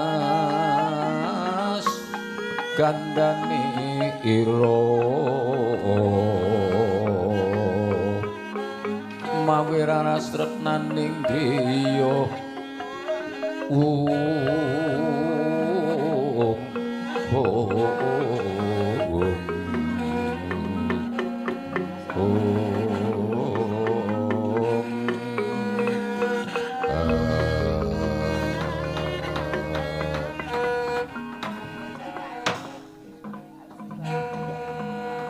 Speaker 1: gandane ira mawe raras tresnaning griya om om om.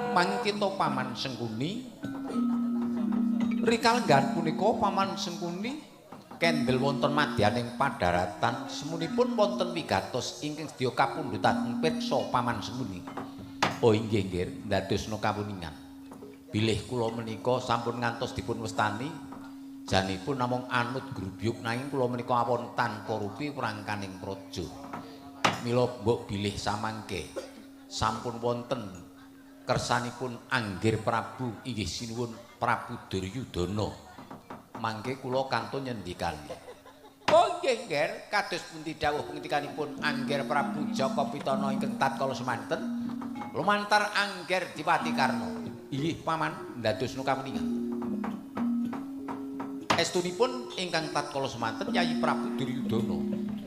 Speaker 1: Mangkita Paman Sengkuni rikalenggahan punika Paman Sengkuni kendel wonten madyaning padharatan semunipun wonten wigatos ingkang sedaya kapundhutan pirsa Paman Sengkuni. Oh inggih nggih ndadosna kawuningan. Bilih kula menika sampun ngantos dipun wastani janipun namung anut grubyuk nanging kula menika awon tanpa rupi prangkaning praja. Mila mbok bilih samangke sampun wonten kersanipun Anggir Prabu inggih sinuwun Prabu Duryudana. Mangke kula kantun nyendikani. Oh nggih, Ngger, kados pundi dawuh pengendikanipun Anggir Prabu Jaka Pitana ingkang tatkala semanten lumantar Angger Dipati Karna. Inggih paman, ndadosno kawuningan. Estunipun ingkang tatkala semanten Yayi Prabu Duryudana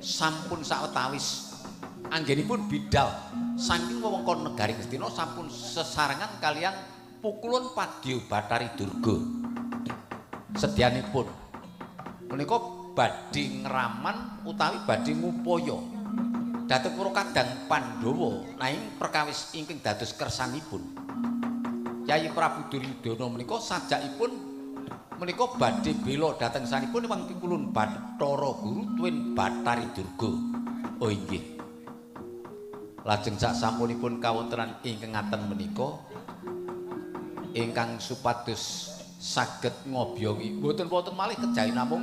Speaker 1: sampun sawetawis anggenipun bidal saking wewengkon negari Ngastina sampun sesarengan kaliyan pukulun Padya Bathari Durga. Sedyanipun menika badhe ngraman utawi badhe ngupaya dhateng para kadang Pandhawa nanging perkawis ingkang dados kersanipun Yayi Prabu Duryudana menika sajakipun menika badhe bela dhateng sanipun wang pikulun Bathara Guru tuwin Bathari Durga. Oh inggih. Lajeng sak sampunipun kawontenan ingkang ngaten menika ingkang supados saged ngobyongi mboten wonten malih kejawi namung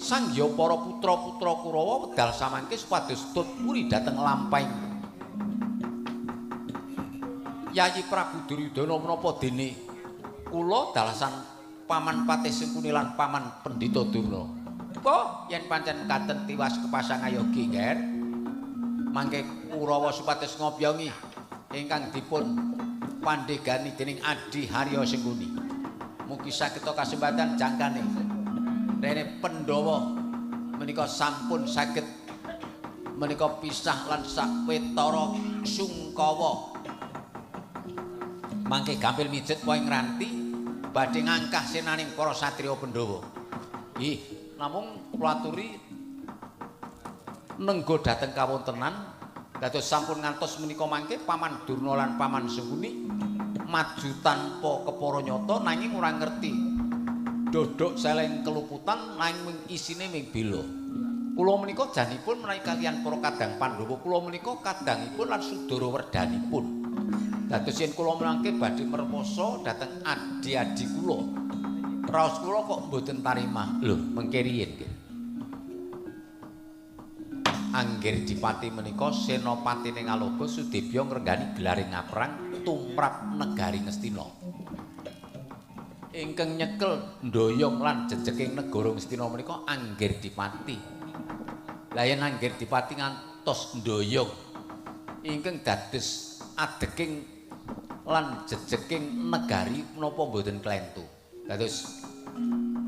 Speaker 1: sangya para putra-putra Kurawa wedal samangke supados tut puri dhateng lampahing Yayi Prabu Duryudana menapa dene kula dalasan Paman Patih Sengkuni lan Paman Pendhita Durna. Oh, yen pancen mekaten tiwas kepasang ayogi, Ngger. Mangke Kurawa supados ngobyongi ingkang dipun pandhegani dening Adi Harya Sengkuni. Mugi saged kasempatan jangkane rene Pandhawa menika sampun saged menika pisah lan sawetara sungkawa. Mangke gampil mijet wae ngranti badhe ngangkah senaning para satriya Pandhawa. Ih, namung kula aturi nenggo dhateng kawontenan dados sampun ngantos menika mangke Paman Durna lan Paman Sengkuni maju tanpa kepara nyata nanging ora ngerti dodok seleng keluputan nanging isine ming bela. Kula menika janipun menawi kaliyan para kadang Pandhawa kula menika kadangipun lan sudara werdanipun. Dados yen kula mangke badhe merposa dhateng adi-adi kula. Raos kula kok mboten tarima. Lho, mengke riyin nggih. Anggir Dipati menika senopatine Ngaloga Sudebya ngrenggani gelaring ngaprang tumrap negari Ngastina. Ingkang nyekel ndoyong lan jejeking negara Ngastina menika Anggir Dipati. Lah yen Anggir Dipati ngantos ndoyong ingkang dados adeking lan jejeking negari menapa mboten klentu. Dados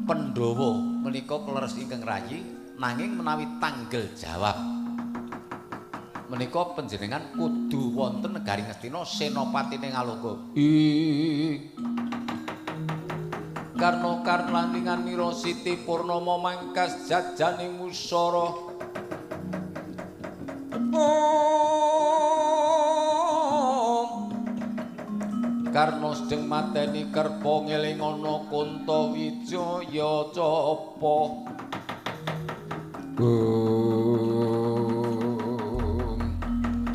Speaker 1: Pandhawa menika kleres ingkang rayi nanging menawi tanggel jawab menika panjenengan kudu wonten negari Ngastina senopatine Ngaloga. Karna karlaningan mira Siti Purnama mangkas jajaning musara. Karna sedeng mateni kerpa ngelingana Kunta Wijaya Capa.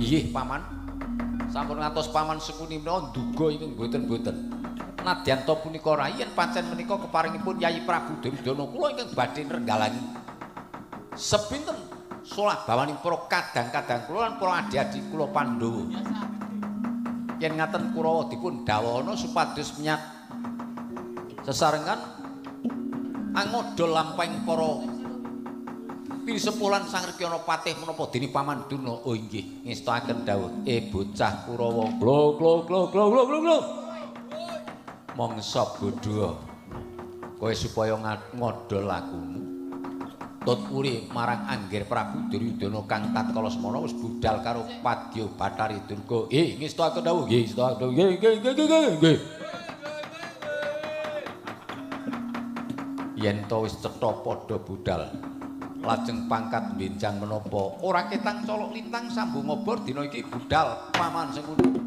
Speaker 1: Inggih paman. Sampun ngantos Paman Sengkuni menawa nduga ingkang boten-boten. Nadyan ta punika rai yen pancen menika keparingipun Yayi Prabu Duryudana kula ingkang badhe nrenggalangi. Sepinten solah bawaning para kadang-kadang kula lan para adi-adi kula Pandhawa. Yen ngaten Kurawa dipun dhawuhana supados menyat sesarengan angoda lampahing para pinisepuh lan Sang Rekyana Patih menapa dene Paman Durna. Oh inggih ngestakaken dawuh bocah Kurawa glo glo glo glo glo glo glo mongso bodho kowe supaya ngodol lakumu tut uri marang Anggir Prabu Duryudana kang tatkala semana wis budal karo Padya Bathari Durga. Ngestakaken dawuh nggih ngestakaken dawuh nggih nggih nggih nggih. Yen to wis cetha padha budal lajeng pangkat benjang menapa ora ketang colok lintang sambung obor dina iki budal Paman Sengkuni.